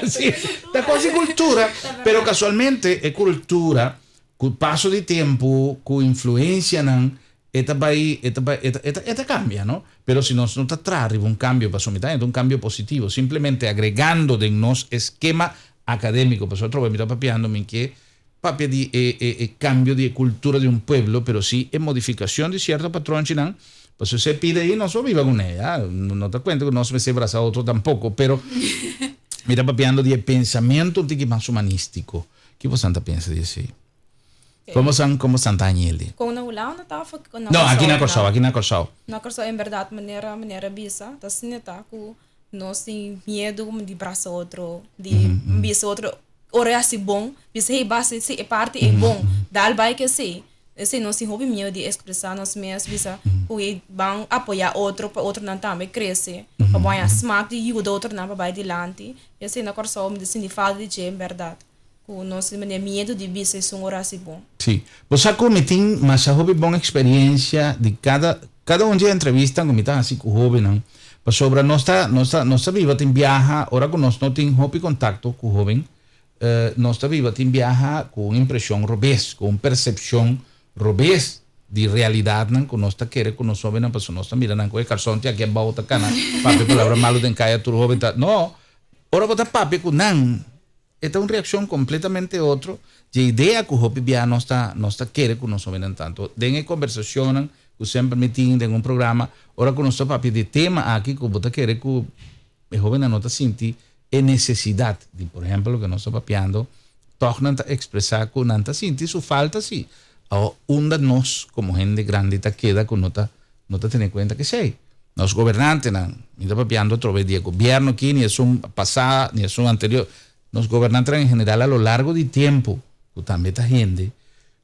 si, ta cos di cultura, pero casualmente e cultura, cu paso di tempo, cu influencianan, e ta bay, e ta bay, e ta, e ta, e ta cambia, no? Pero si nos no ta traha riba un cambio, pasobra mi ta haña un cambio positivo, simplemente agregando den nos eskema académico, pasobra atrobe mi ta papiando, mi ke papia di e, e, e cambio di e cultura di un pueblo, pero si e modificacion di cierto patronchinan, pasobra si e pide ayi nos por biba cune, ya, no ta cuenta cu nos mester brasa otro tampoco, pero mi ta papiando di e pensamiento un tiki mas humanistico. Ki bosan ta pensa di esey? Como san, como Santa Añeli? Kon na Hulanda ta of na No, aki na Kòrsou, aki na Kòrsou. Na Kòrsou en bèrdat manera manera bisa ta asina ta ku nos tin miedu di brasa otro, di bisa otro ora e hasi bon, bisa hey basta si e parti ei bon, dal bai ke esei. Esei nos tin hopi miedu di ekspresá nos mes, bisa ku ei ban apoyá otro pa otronan tambe krese, pa bo haña smak di yuda otronan pa bai dilanti. Esei na Kòrsou mi ta sinti falta di dje en bèrdat. Ku nos tin manera miedu di bisa esun ora hasi bon. Sí. Bo sa ku mi tin masha hopi bon eksperensia di kada kada un di e entrevistan ku mi ta hasi ku hóbennan, pasobra nos ta nos ta nos ta biba tin biaha ora ku nos no tin hopi kontakto ku hóben, nos ta biba tin biaha ku un impreshon robes, ku un persepshon robes di realidatnan ku nos ta kere ku nos hóbennan, pasobra nos ta mira nan ku e karson te aki abou ta kana papia palabra malu den kaya tur hóben ta no, ora bo ta papia ku nan E ta un reaccion completamente otro dje idea cu hopi bia nos ta nos ta kere cu nos hobennan tanto. Den e conversacionnan cu semper mi tin den un programa, ora cu nos ta papia di e tema aki cu bo ta kere cu e hobennan no ta sinti e necesidad di, por ehempel, loke nos ta papiando, tog nan ta expresa cu nan ta sinti su falta si. Awor, unda nos como hende grandi ta keda cu no ta no ta tene cuenta kesey. Nos gobernantenan, mi ta papiando atrobe di e gobierno aki, ni esun pasa, ni esun anterior. nos gobernantenan en general a lo largo di tempu, ku tambe ta hende,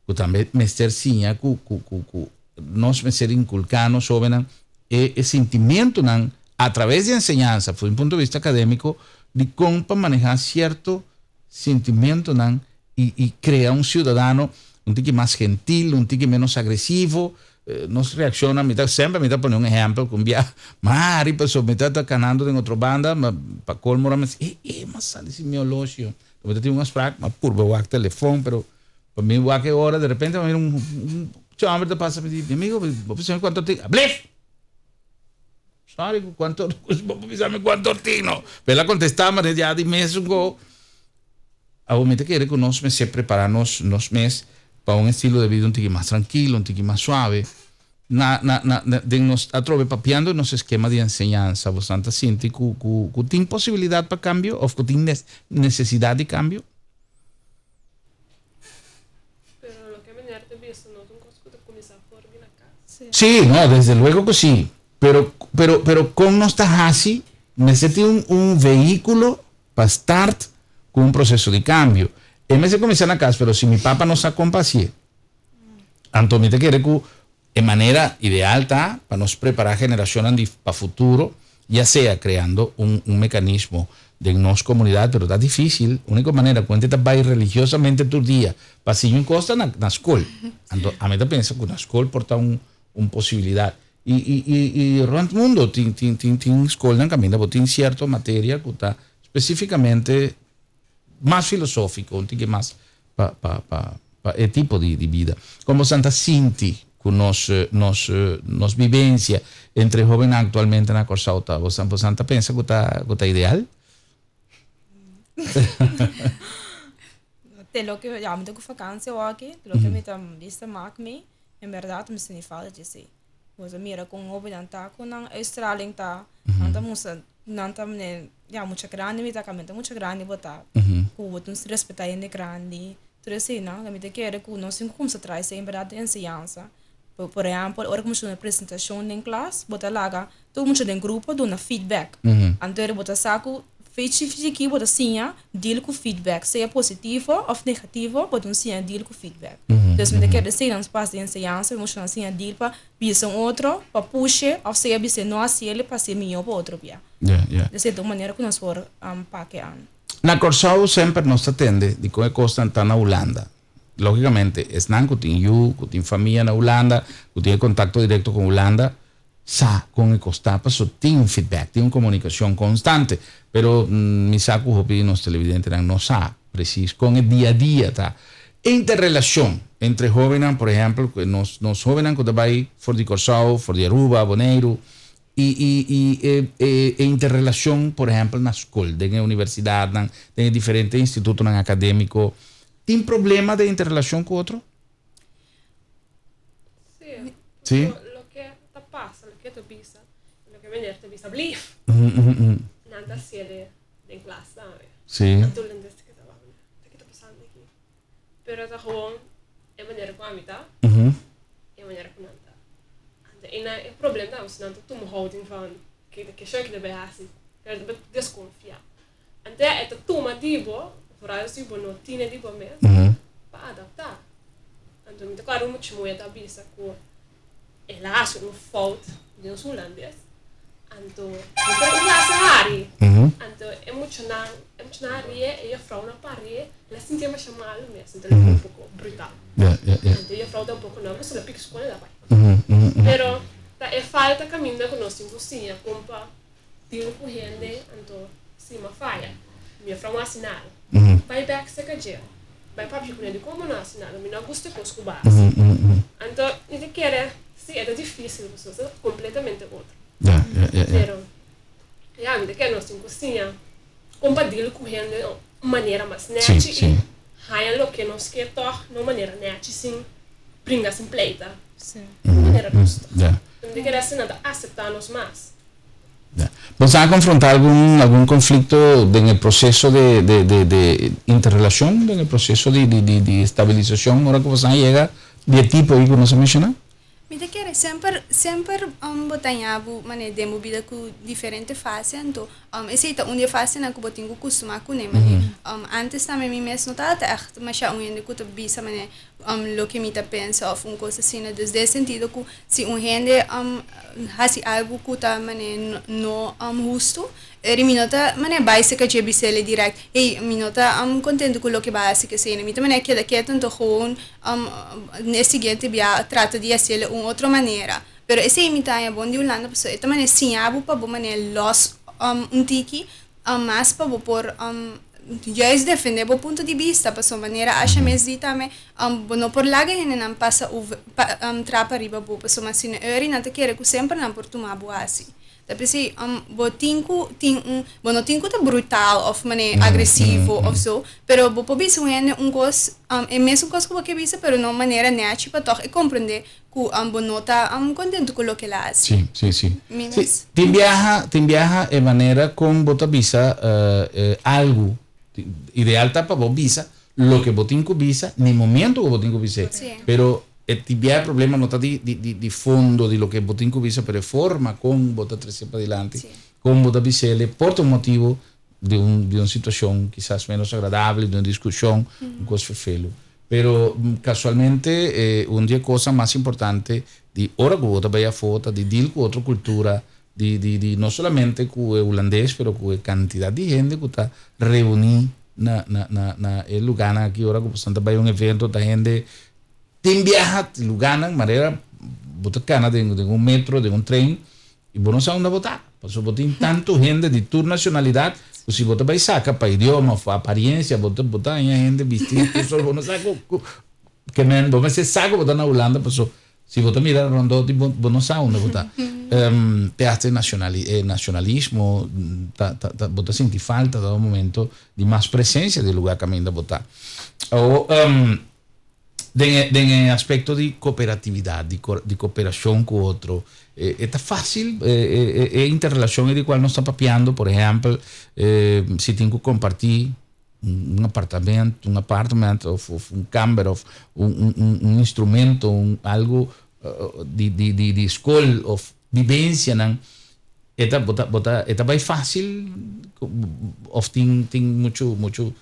ku tambe mester siña ku ku ku ku nos mester inkulká nos hóbennan e e sintimentunan a traves di enseñansa for di un punto di bista akadémiko di kon pa manehá sierto sintimentunan i i krea un siudadano un tiki mas gentil, un tiki ménos agresivo. Nos reakshonnan, mi ta semper mi ta pone un ehèmpel ku un bia mari pasobra mi ta ta kanando den otro banda ma pa kolmo ora mi a si e e m'a sali sin mi olosio. Mi ta tin un afsprak, m'a purba wak telefon pero pa mi wak e ora de repente m'a mira un un chòmber ta pasa mi di mi amigo bo bisa mi kuantu tin ablif! Sorry ku kuantu bo bisa mi kuantu tin no. Pero el a kontestá ma ya di mes un go. Awor mi ta kere ku nos mester prepará nos nos mes pa un estilo de bida un tiki mas trankilo, un tiki mas suave. Na na na den nos atrobe papiando nos eskema di enseñansa, bosnan ta sinti ku ku ku tin posibilidat pa kambio òf ku tin nesesidat di kambio? Pero loke meneer ta bisa no ta un kos ku ta kuminsá for di na kas. Sí, no, desde luego ku sí. Pero pero pero kon nos ta hasi? Mester tin un un vehíkulo pa start ku un proseso di kambio. E mester kuminsá na kas, pero si mi papa no sa kon pa hasié, anto mi ta kere ku e manera ideal ta pa nos prepará generashonnan di pa futuro, ya sea kreando un un mekanismo den nos komunidat, pero ta difísil. Úniko manera ku hende ta bai religiosamente tur dia pa siña un kos ta na na skol. Anto ami ta pensa ku na skol por ta un un posibilidat. I i i i rònt mundo tin tin tin tin skolnan kaminda bo tin sierto materia ku ta spesífikamente mas filosófiko, un tiki mas pa pa pa pa e tipo di di bida. Kon boso ta sinti ku nos nos nos bibensia entre hóbennan aktualmente na Kòrsou ta? Boso boso ta pensa ku ta ku ta ideal? Te loke ya mi ta ku vakansia awor-aki, te loke mi ta bista mak mi, en bèrdat mi sinti falta dje esei. Bo ta mira kon hobennan ta ku nan uitstraling ta, nan ta mustra, nan ta mane, ya mucha grandi mi ta kaminda mucha grandi bo ta, ku bo tin respetá hende grandi, tur eseinan. Mi ta kere ku nos tin ku kumsa traha esei en bèrdat den enseñansa. Por ehèmpel, ora ku mucha duna presentashon den klas, bo ta laga tur mucha den grupo duna feedback. Anto bo ta sa ku fechi chikí bo ta siña deal ku feedback, sea positivo òf negativo, bo ta siña deal ku feedback. Entonces mi ta kere esei nan pas di enseñansa, mi muchanan siña deal pa bisa un otro, pa push'e òf sea bis'e no hasiel pa hasié mihó pa otro bia. Esei ta un manera ku nos por pake an. Na Kòrsou semper nos ta tende di kon e kosnan ta na Hulanda. Lógicamente, esnan cu tin yu, cu tin famia na Hulanda, cu tin e contacto directo cu Hulanda, sa con e cos ta, paso tin un feedback, tin un comunicacion constante. Pero mi sa cu hopi di nos televidentenan no sa precies con e dia a dia ta. E interrelacion entre hobennan, por ehempel, cu nos, nos hobennan cu ta bay for di Corsou, for di Aruba, Boneiru, I i i e e e interrelacion, por ehempel, na scol, den e universidadnan, den e diferente institutonan academico, tin problema den interrelacion cu otro? Sí. Sí? Loke ta pasa, loke ta bisa, loke meneer ta bisa, blief! Nan ta haciele den klas tambe. Sí. Anto nan ta keda wak, ta ki ta pasando aki? Pero ta gewoon e manera ku ami ta, e manera ku nan ta. Anto e nan e problem ta pasobra nan ta tuma houding van ke ke shon ki ta bai hasi, pero ta deskonfia. Anto e ta tuma di bo, vooral si bo no tine di bo mes, pa adapta. Anto mi ta kòrda un mucha muhé ta bisa ku el a hasi un fout den su hulandes, anto mi ta un klas a hari, anto e muchanan e muchanan a rie, e juffrounan pa rie, el a sintié masha malu mes, anto el a bira un poko brutal. Anto e juffrou tampoco no a gusta, el a piki su kon el a bai. Pero ta e falta kaminda ku nos tin ku siña kon pa deal ku hende, anto si mi a faya, mi juffrou a hasi nada, bai bek serka dje. Bai papia ku ne di komo no hasi nada, mi no a gusta e kos ku bo a hasi. Anto mi ta kere, si e ta difisil pasobra ta kompletamente otro. Pero ya mi ta kere nos tin ku siña kon pa deal ku hende un manera mas nèchi i haña loke nos ke tòg na un manera nèchi sin bringa sin pleita, un manera rustig. Mi ta kere asina ta aseptá nos mas. Bo sa konfrontá algun algun konflikto den e proseso de de de de interrelashon, den e proseso di di di di estabilisashon ora ku boso a yega di e tipo ei ku nos a menshoná? Mi ta kere semper semper bo ta haña bo manera den bo bida ku diferente fase anto esei ta un di e fasenan ku bo tin ku kustumá kuné manera antes tambe mi mes no tabata ègt masha un hende ku ta bisa manera loke mi ta pensa òf un kos asina dus den e sentido ku si un hende hasi algu ku ta manera no hustu Eri mi no ta manera bai serka dje bisele direct, hey, mi no ta contento cu loke bo a haci kesene. Mi ta manera keda keto anto gewoon e siguiente bia trata di haciele un otro manera. Pero esey mi ta haña bon di Hulanda pasobra e ta manera siña bo pa bo manera los un tiki mas pa bo por juist defende bo punto di bista pasobra manera Asha mes di tambe bo no por laga hendenan pasa over trapa riba bo pasobra si no eri nan ta kere cu semper nan por tuma bo haci. Ta p'esei, bo tin ku tin un, bo no tin ku ta brutal òf manera agresivo òf so, pero bo por bisa un hende un kos, e mesun kos ku bo ke bisa pero na un manera nèchi pa tòg e komprendé ku bo no ta kontentu ku loke el a hasi. Sí, sí, sí. Mi Sí, mes. tin biaha, tin biaha e manera kon bo ta bisa algu, ideal ta pa bo bisa loke bo tin ku bisa na e momento ku bo tin ku bis'é. Pero e tin bia e problema no ta di di di fondo di loke bo tin ku bisa, pero e forma kon bo ta trese padilanti, kon bo ta bis'é por ta un motibu di un di un situashon kisas ménos agradabel, di un diskushon, un kos ferfelu. Pero kasualmente un di e kosnan mas importante di ora ku bo ta bai afó ta di deal ku otro kultura, di di di no solamente ku e hulandes pero ku e kantidat di hende ku ta reuní na na na na e lugánan aki ora ku boso ta bai un evento ta hende tin biaha lugánan manera bo ta kana den den un metro den un trein i bo no sa unda bo ta pasobra bo tin tantu hende di tur nashonalidat ku si bo ta bai saka pa idioma òf pa apariensia bo ta bo ta haña hende bistí ku sol bo no sa ku ku ke men bo mester sa ku bo ta na Hulanda pasobra Si bo ta mira rondó di bo, bo no sa unda bo ta. Te hasta e nacionali, e nacionalismo ta, ta, ta, bo ta sinti falta dado momento di mas presencia di lugar caminda bo ta. Awo, den e, den e aspecto di cooperatividad, di co, di cooperacion cu otro, e, e ta facil e, e, e interrelacion e di cual nos ta papiando, por ehempel, si tin cu comparti un apartamento, un apartment of, of un kamber of un, un, un instrumento, un algo di, di, di, di skol of vivencianan, e ta, bo ta, bo ta, e ta bai fácil of tin, tin mucho, mucho,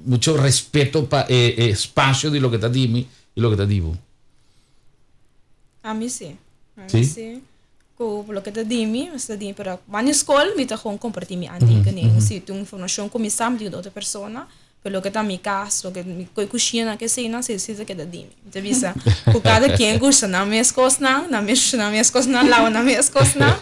mucho respeto pa e, e espacio di loke ta di mi y loke ta di bo? A mi sí. A mi sí. Ku loke ta di mi, mi ta di mi, pero banda di skol mi ta gewoon kompartí mi aantekening. Si tin un informashon ku mi sa mi ta yuda otro persona, pero loke ta mi kas, loke mi koe kushina, keseinan si si ta keda di mi. Mi ta bisa ku kada ken gusta nan mes kosnan, nan mes shushi nan mes kosnan, lava nan mes kosnan,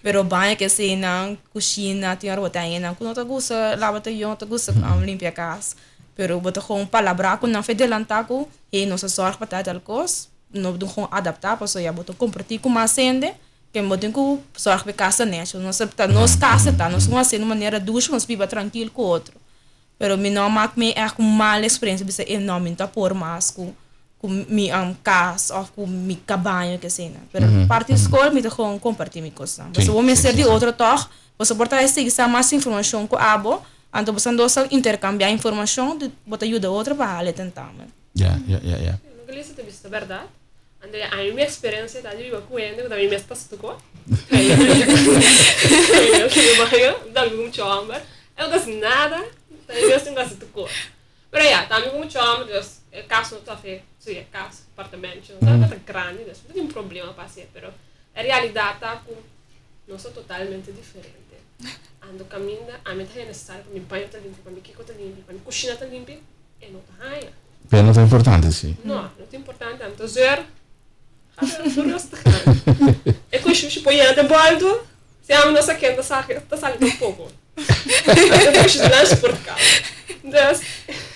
pero baño keseinan, kushina, tin ora bo ta haña nan ku no ta gusta lava toyon, no ta gusta limpia kas, pero bo ta gewoon palabrá ku nan for delantá ku, hey nos a sòrg pa tal tal kos. No bo tin kon adaptá pasobra ya bo ta kompartí ku mas hende ke bo tin ku sòrg pa e kas ta nèchi. Nos ta nos kas ta nos kon hasi di un manera dushi nos biba trankil ku otro. Pero mi no a mak mi ègt un mal eksperensia bisa e no mi no ta por mas ku ku mi kas òf ku mi kabaña ke asina. Pero parti skol mi ta kon kompartí mi kosnan. Pasobra bo mester di otro tòg boso por ta sigui sa mas informashon ku abo anto boso dos ta interkambiá informashon bo ta yuda otro pa hala e tentamen. Ya, ya, ya, ya. Loke Lisa ta bisa ta bèrdat. Anto ya ami mi eksperensia ta di biba ku hende ku ta mi mes ta stuko. Mi baño, mi ta biba ku mucha hòmber. E no ta hasi nada, ta mi mes tin ku hasi tur kos. Pero ya, ta mi ku mucha hòmber, dus e kas no ta fe, sí, e kas, apartamentje no ta grandi, dus no tin problema pa hasié. Pero e realidat ta ku nos ta totalmente diferente. Anto kaminda ami ta haña nesesario pa mi baño ta limpi, pa mi kiko ta limpi, pa mi kushina ta limpi. E no ta haña. Pero no ta importante, sí. No, no ta importante. Anto zeur, ga weer rustig aan. E kushi por yena den boldo, si ami no sa ken ta sa, ta sali tampoco. E kushi ta nan sportkas. Dus,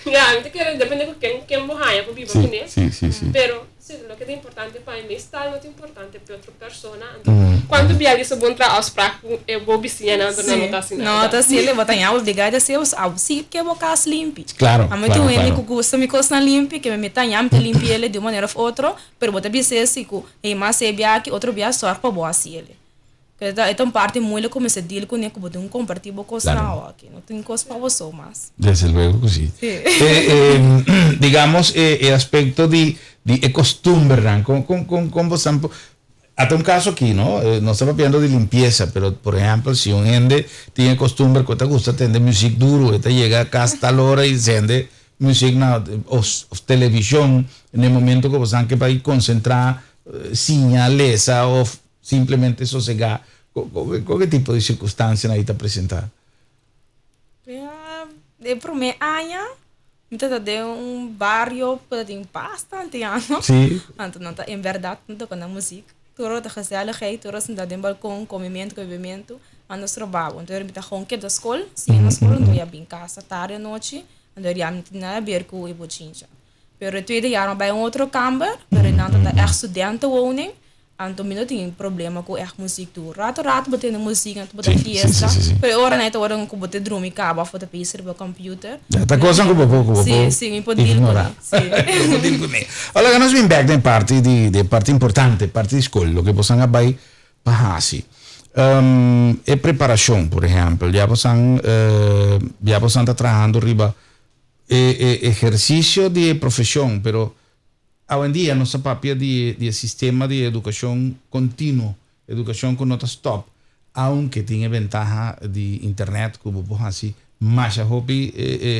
ya, mi ta kere depende ku ken, ken bo haña pa biba kuné. Sí, sí, sí. Pero, sí, loke ta importante pa mi mes tal no ta importante pa otro persona. Anto, kuantu bia di so bon traha afspraak ku e bo bisiñanan anto nan no ta hasi nada? No ta hasi, bo ta ña obligá di hasi, bo si ke bo kas limpi. Claro, Ami ta un hende ku gusta mi kosnan limpi, ke mi ta ña mi ta limpi ele di un manera òf otro, pero bo ta bisa esi ku, hey, mas e bia aki, otro bia sòrg pa bo hasi ele. E ta un parti moeilijk ku mester deal kuné ku bo tin ku kompartí bo kosnan awor aki. No tin kos pa bo so mas. Desde luego ku si. Digamos e aspekto di. di e costumbernan, con con con con bo san Ata un caso aki, no? Nos ta papiando di limpieza, pero por ehempel si un hende tin e costumber cu e ta gusta tende muziek duro, e ta yega cas tal ora y sende muziek na of television na e momento cu bo san ke bay concentra, siña, lesa of simplemente sosega, con e tipo di circunstancianan ayi ta presenta? E prome aña mi ta den un bario ku ta tin basta antiano. Anto nan ta en bèrdat nan toka nan muzik. Tur ora ta gezelligheid, tur ora sinta den balkon, komementu ku bebementu. Ma nos trabou. Anto mi ta gewoon keda skol, siña na skol, anto ya bin kasa tardi anochi. Anto ya mi no tin nada aber ku e bochincha. Pero e tweede jaar mi a bai un otro kamber, pero nan ta ègt studentenwoning. Anto mi no tin problema ku ègt muzik tur. Rato rato bo tende muzik, anto bo ta fiesta. Pero e ora nan e ta ora ku bo ta drumi kaba òf bo ta bezig riba computer. Ya, ta kosnan ku bo por ku bo por Si, mi por deal kuné. Si. Bo por deal kuné. Ora nos bin bèk den parti di e parti importante, parti di skol, loke bosan a bai pa hasi. E preparashon, por ehèmpel, ya bosan ya bosan ta trahando riba e ehersisio di e profeshon, pero Awendia nos ta papia di di e sistema di edukashon kontinuo, edukashon ku no ta stòp, aunke tin e bentaha di internet ku bo por hasi masha hopi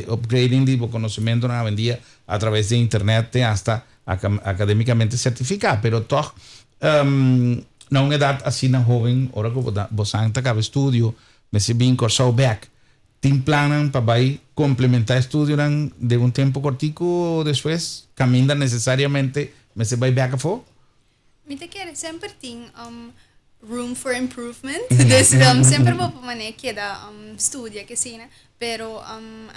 upgrading di bo konosementunan awendia atraves di internet te asta akademikamente sertifiká, pero tòg na un edat asina hoben ora ku bo san ta kaba estudio mester bin Kòrsou bèk. Tin plannan pa bai komplementá estudionan den un tempu kòrtiku despues kaminda nesesariamente mester bai bèk afó? Mi ta kere semper tin room for improvement, dus semper bo por manera keda studia kesina, pero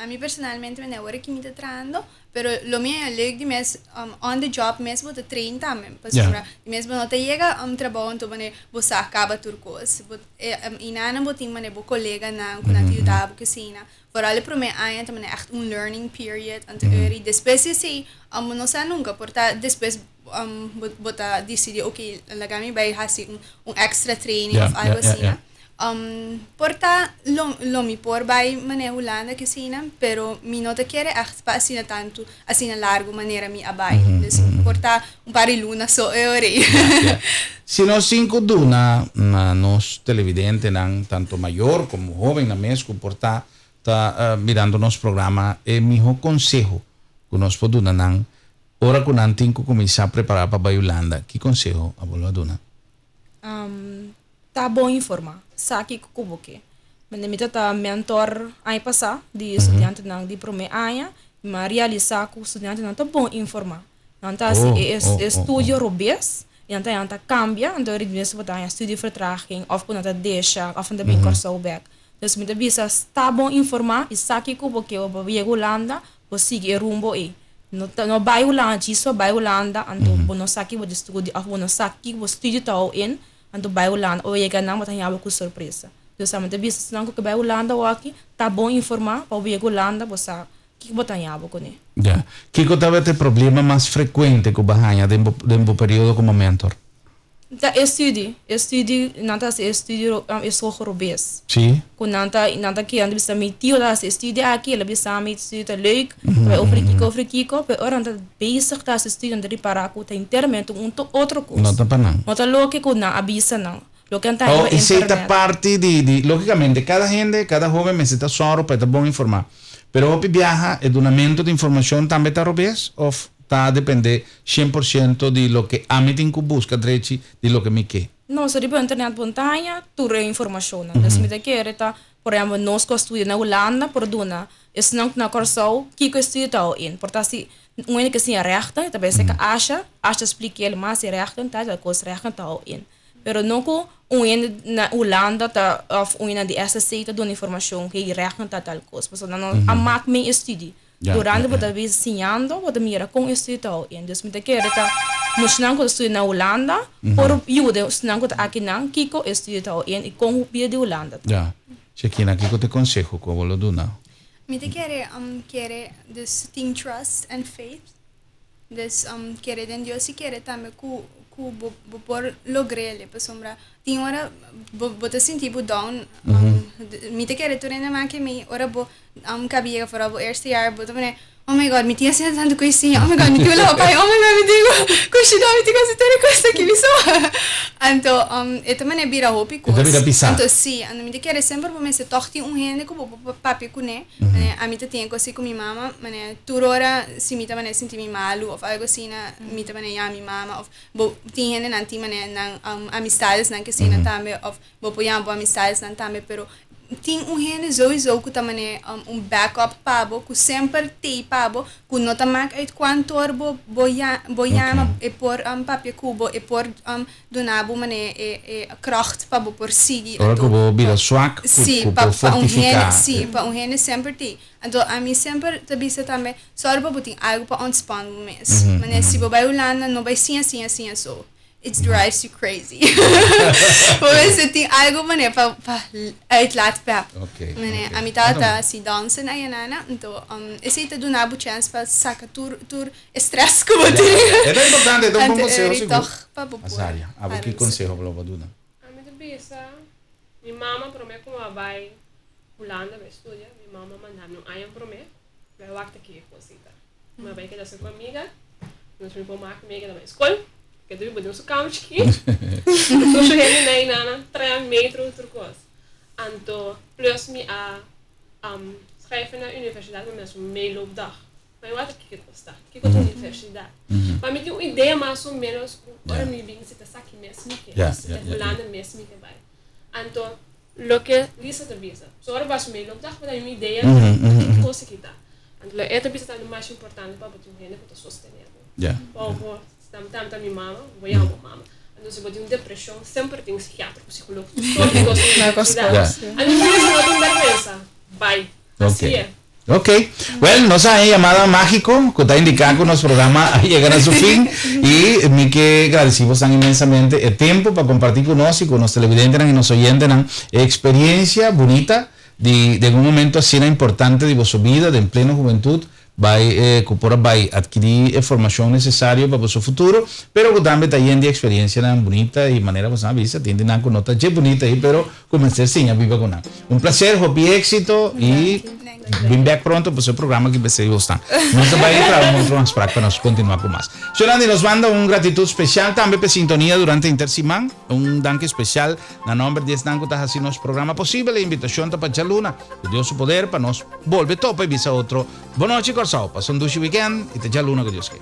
ami personalmente manera ora ki mi ta trahando Pero lo mi haña leuk di mes on the job mes bo ta train tambe pasobra di mes bo no ta yega trabou anto manera bo sa kaba tur kos bo i nan bo tin manera bo koleganan ku nan ta yuda bo kesina foral e prome aña ta manera ègt un learning period anto eri despues di esei bo no sa nunka por ta despues bo ta disidi oke laga mi bai hasi un extra training of algo asina. Por ta lo lo mi por bai manera Hulanda kesina, pero mi no ta kere ègt pa asina tantu, asina largu manera mi a bai. Dus por ta un par di luna so e ora ei. Si nos tin ku duna na nos televidentenan, tanto mayor komo hóbennan mes ku por ta ta mirando nos programa, e mihó konseho ku nos por duna nan ora ku nan tin ku kuminsá prepará pa bai Hulanda, ki konseho abo lo a duna? Ta bon informá. Sa kiko ku bo ke. Mi ta ta mentor aña pasá di studiantenan di promé aña i mi a realisá ku studiantenan ta bon informá. Nan ta hasi e estudio robes i nan ta nan ta kambia, anto e mes bo ta haña studievertraging òf ku nan ta desha òf nan ta bin Kòrsou bèk. Dus mi ta bisa sta bon informá i sa kiko bo ke. Bo yega Hulanda bo sigui e rumbo ei. No ta no bai Hulanda djis pa bai Hulanda anto bo no sa kiko bo ta studia òf bo no sa kiko bo studio ta hou in anto bai Hulanda ora yega nan bo ta haña bo ku sorpresa. Dus ami ta bisa esnan ku ke bai Hulanda awaki ta bon informá pa bo yega Hulanda bo sa kiko bo ta haña bo kuné. Ya. Kiko tabata e problema mas frekuente ku bo a haña den bo den bo periodo komo mentor? Ta e studi, e studi, nan ta hasi e studi e soho robes. Sí. Ku nan ta, nan ta kere, nan ta bisa mi tio ta hasi e studi aki, el a bisa mi e studi ta leuk, ta bai ofri kiko, ofri kiko, pero ora nan ta bezig ta hasi e studi nan ta ripara ku ta enteramente un otro kos. No ta pa nan. No ta loke ku nan a bisa nan. Loke nan ta Oh, esei ta parti di, di, logicamente cada hende, cada hoben mester ta sòru pa e ta bon informá. Pero hopi biaha e dunamento di informashon tambe ta robes òf? Ta depende 100% di loke ami tin ku buska drechi di loke mi ke. No, so riba internet bo ta haña tur e informashonnan. Dus mi ta kere ta, por ehèmpel, nos ku a studia na Hulanda por duna esnan ku na Kòrsou kiko e studio ta hou in. Por ta si un hende ke siña rèchten e ta bai seka Asha, Asha ta splika el mas e rèchten ta, tal kos rèchten ta hou in. Pero no ku un hende na Hulanda ta òf un hende di SSC ta duna informashon hey rèchten ta tal kos. Pasobra nan no a mak men e studi. Durante bo ta bisa siñando, bo ta mira kon e studio ta hou in. Dus mi ta kere ta muchanan ku ta studia na Hulanda por yuda esnan ku ta akinan kiko e studio ta hou in i kon bida di Hulanda ta. Ya. Shekina, kiko ta e konseho ku abo lo duna? Mi ta kere kere dus tin trust and faith. Dus kere den Dios i kere tambe ku ku bo bo por logr'el pasobra tin ora bo bo ta sinti bo down mi ta kere tur hende make mi ora bo kabi yega for bo eerste jaar bo ta pone. Oh my God, mi tin asina tantu ku e siña, oh my God, mi tin ku laba paña, oh my God, mi tin ku kushina, mi tin ku hasi tur e kos aki mi so. Anto e ta manera bira hopi kos. E ta bira pisá. Anto si, anto mi ta kere semper bo mester tòg tin un hende ku bo por papia kuné. Manera ami ta tin e kos si ku mi mama, manera tur ora si mi ta manera sinti mi malu òf algu asina, mi ta manera yama mi mama òf bo tin hendenan tin manera nan amistadesnan ke asina tambe òf Bo por yama bo amistadesnan tambe, pero tin un hende souiso ku ta manera un backup pa bo, ku semper t'ei pa bo, ku no ta mak uit kuantor bo bo bo yama, e por papia ku bo, e por duna bo manera e e kracht pa bo por sigui. Ora ku bo bira swak, ku por fortifiká. Sí, pa un hende semper t'ei. Anto ami semper ta bisa tambe, sòru pa bo tin algu pa ontspan bo mes. Manera si bo bai Hulanda, no bai siña siña siña so. It drives you crazy. Bo mester tin algo manera pa pa uitlaatklep. Okay. Manera okay. Ami tata hasi dansen ayanana, anto um, esei ta duna bo chance pa saka tur tur e stress ku bo tin. E ta importante, e ta un bon conseho sigur. Toch pa bo por. Azaria, abo ki conseho bo lo bo duna? Ami ta bisa, mi mama prome ku mi a bai Hulanda bai studia, mi mama a manda mi un aña prome, bai wak ta ki e cosita. Mi a bai keda su ku amiga, nos mi por mak mi a keda bai skol, ke ta biba den su kamer chikí, tur su hende nei nana, tren, metro, tur kos. Anto plus mi a schrijven na universidad mi a mester un meeloopdag. Ma mi wak ta kiko kosta, kiko ta universidad. Ma mi tin un idea mas o menos ku ora mi bin si ta saki mes mi ke, si ta Hulanda mes mi ke bai. Anto loke Lisa ta bisa, so ora bo a asumí loke ta un idea di ki kos aki ta. Anto lo e ta bisa ta mas importante pa bo tin un hende ku ta sostené bo. Pa bo tam ta mi mama, bo yama bo mama. Anto si bo tin un depreshon semper tin psikiatra ku psikologo tur sorto di kos na universidat. Anto si bo tin bèrgwensa, bai. Asi e. Ok. Well, nos a haña yamada mágiko ku ta indiká ku nos programa a yega na su fin i mi ke gradisí bosnan inmensamente e tempu pa kompartí ku nos i ku nos televidentenan i nos oyentenan e eksperiencia bunita di den un momento asina importante di boso bida den pleno hubentut bai ku por a bai atkirí e formashon nesesario pa boso futuro pero ku tambe ta yen di eksperiencianan bunita i manera bosnan a bisa tin di nan ku no ta dje bunita ei pero Ku mester siña biba ku nan. Un placer, hopi éxito y bin bek pronto pasobra e programa aki mester gusta. Nos ta bai traha un otro afspraak pa nos continua ku mas. Sholandi nos manda un gratitud special tambe pa e sintonia durante henter siman. Un danki special na nomber di esnan ku ta hasi nos programa posibel. E invitacion ta pa djaluna, ku Dios su poder, pa nos bolbe topa y bisa otro Bonochi Kòrsou. Pasa un dushi weekend y ta djaluna ku Dios ke.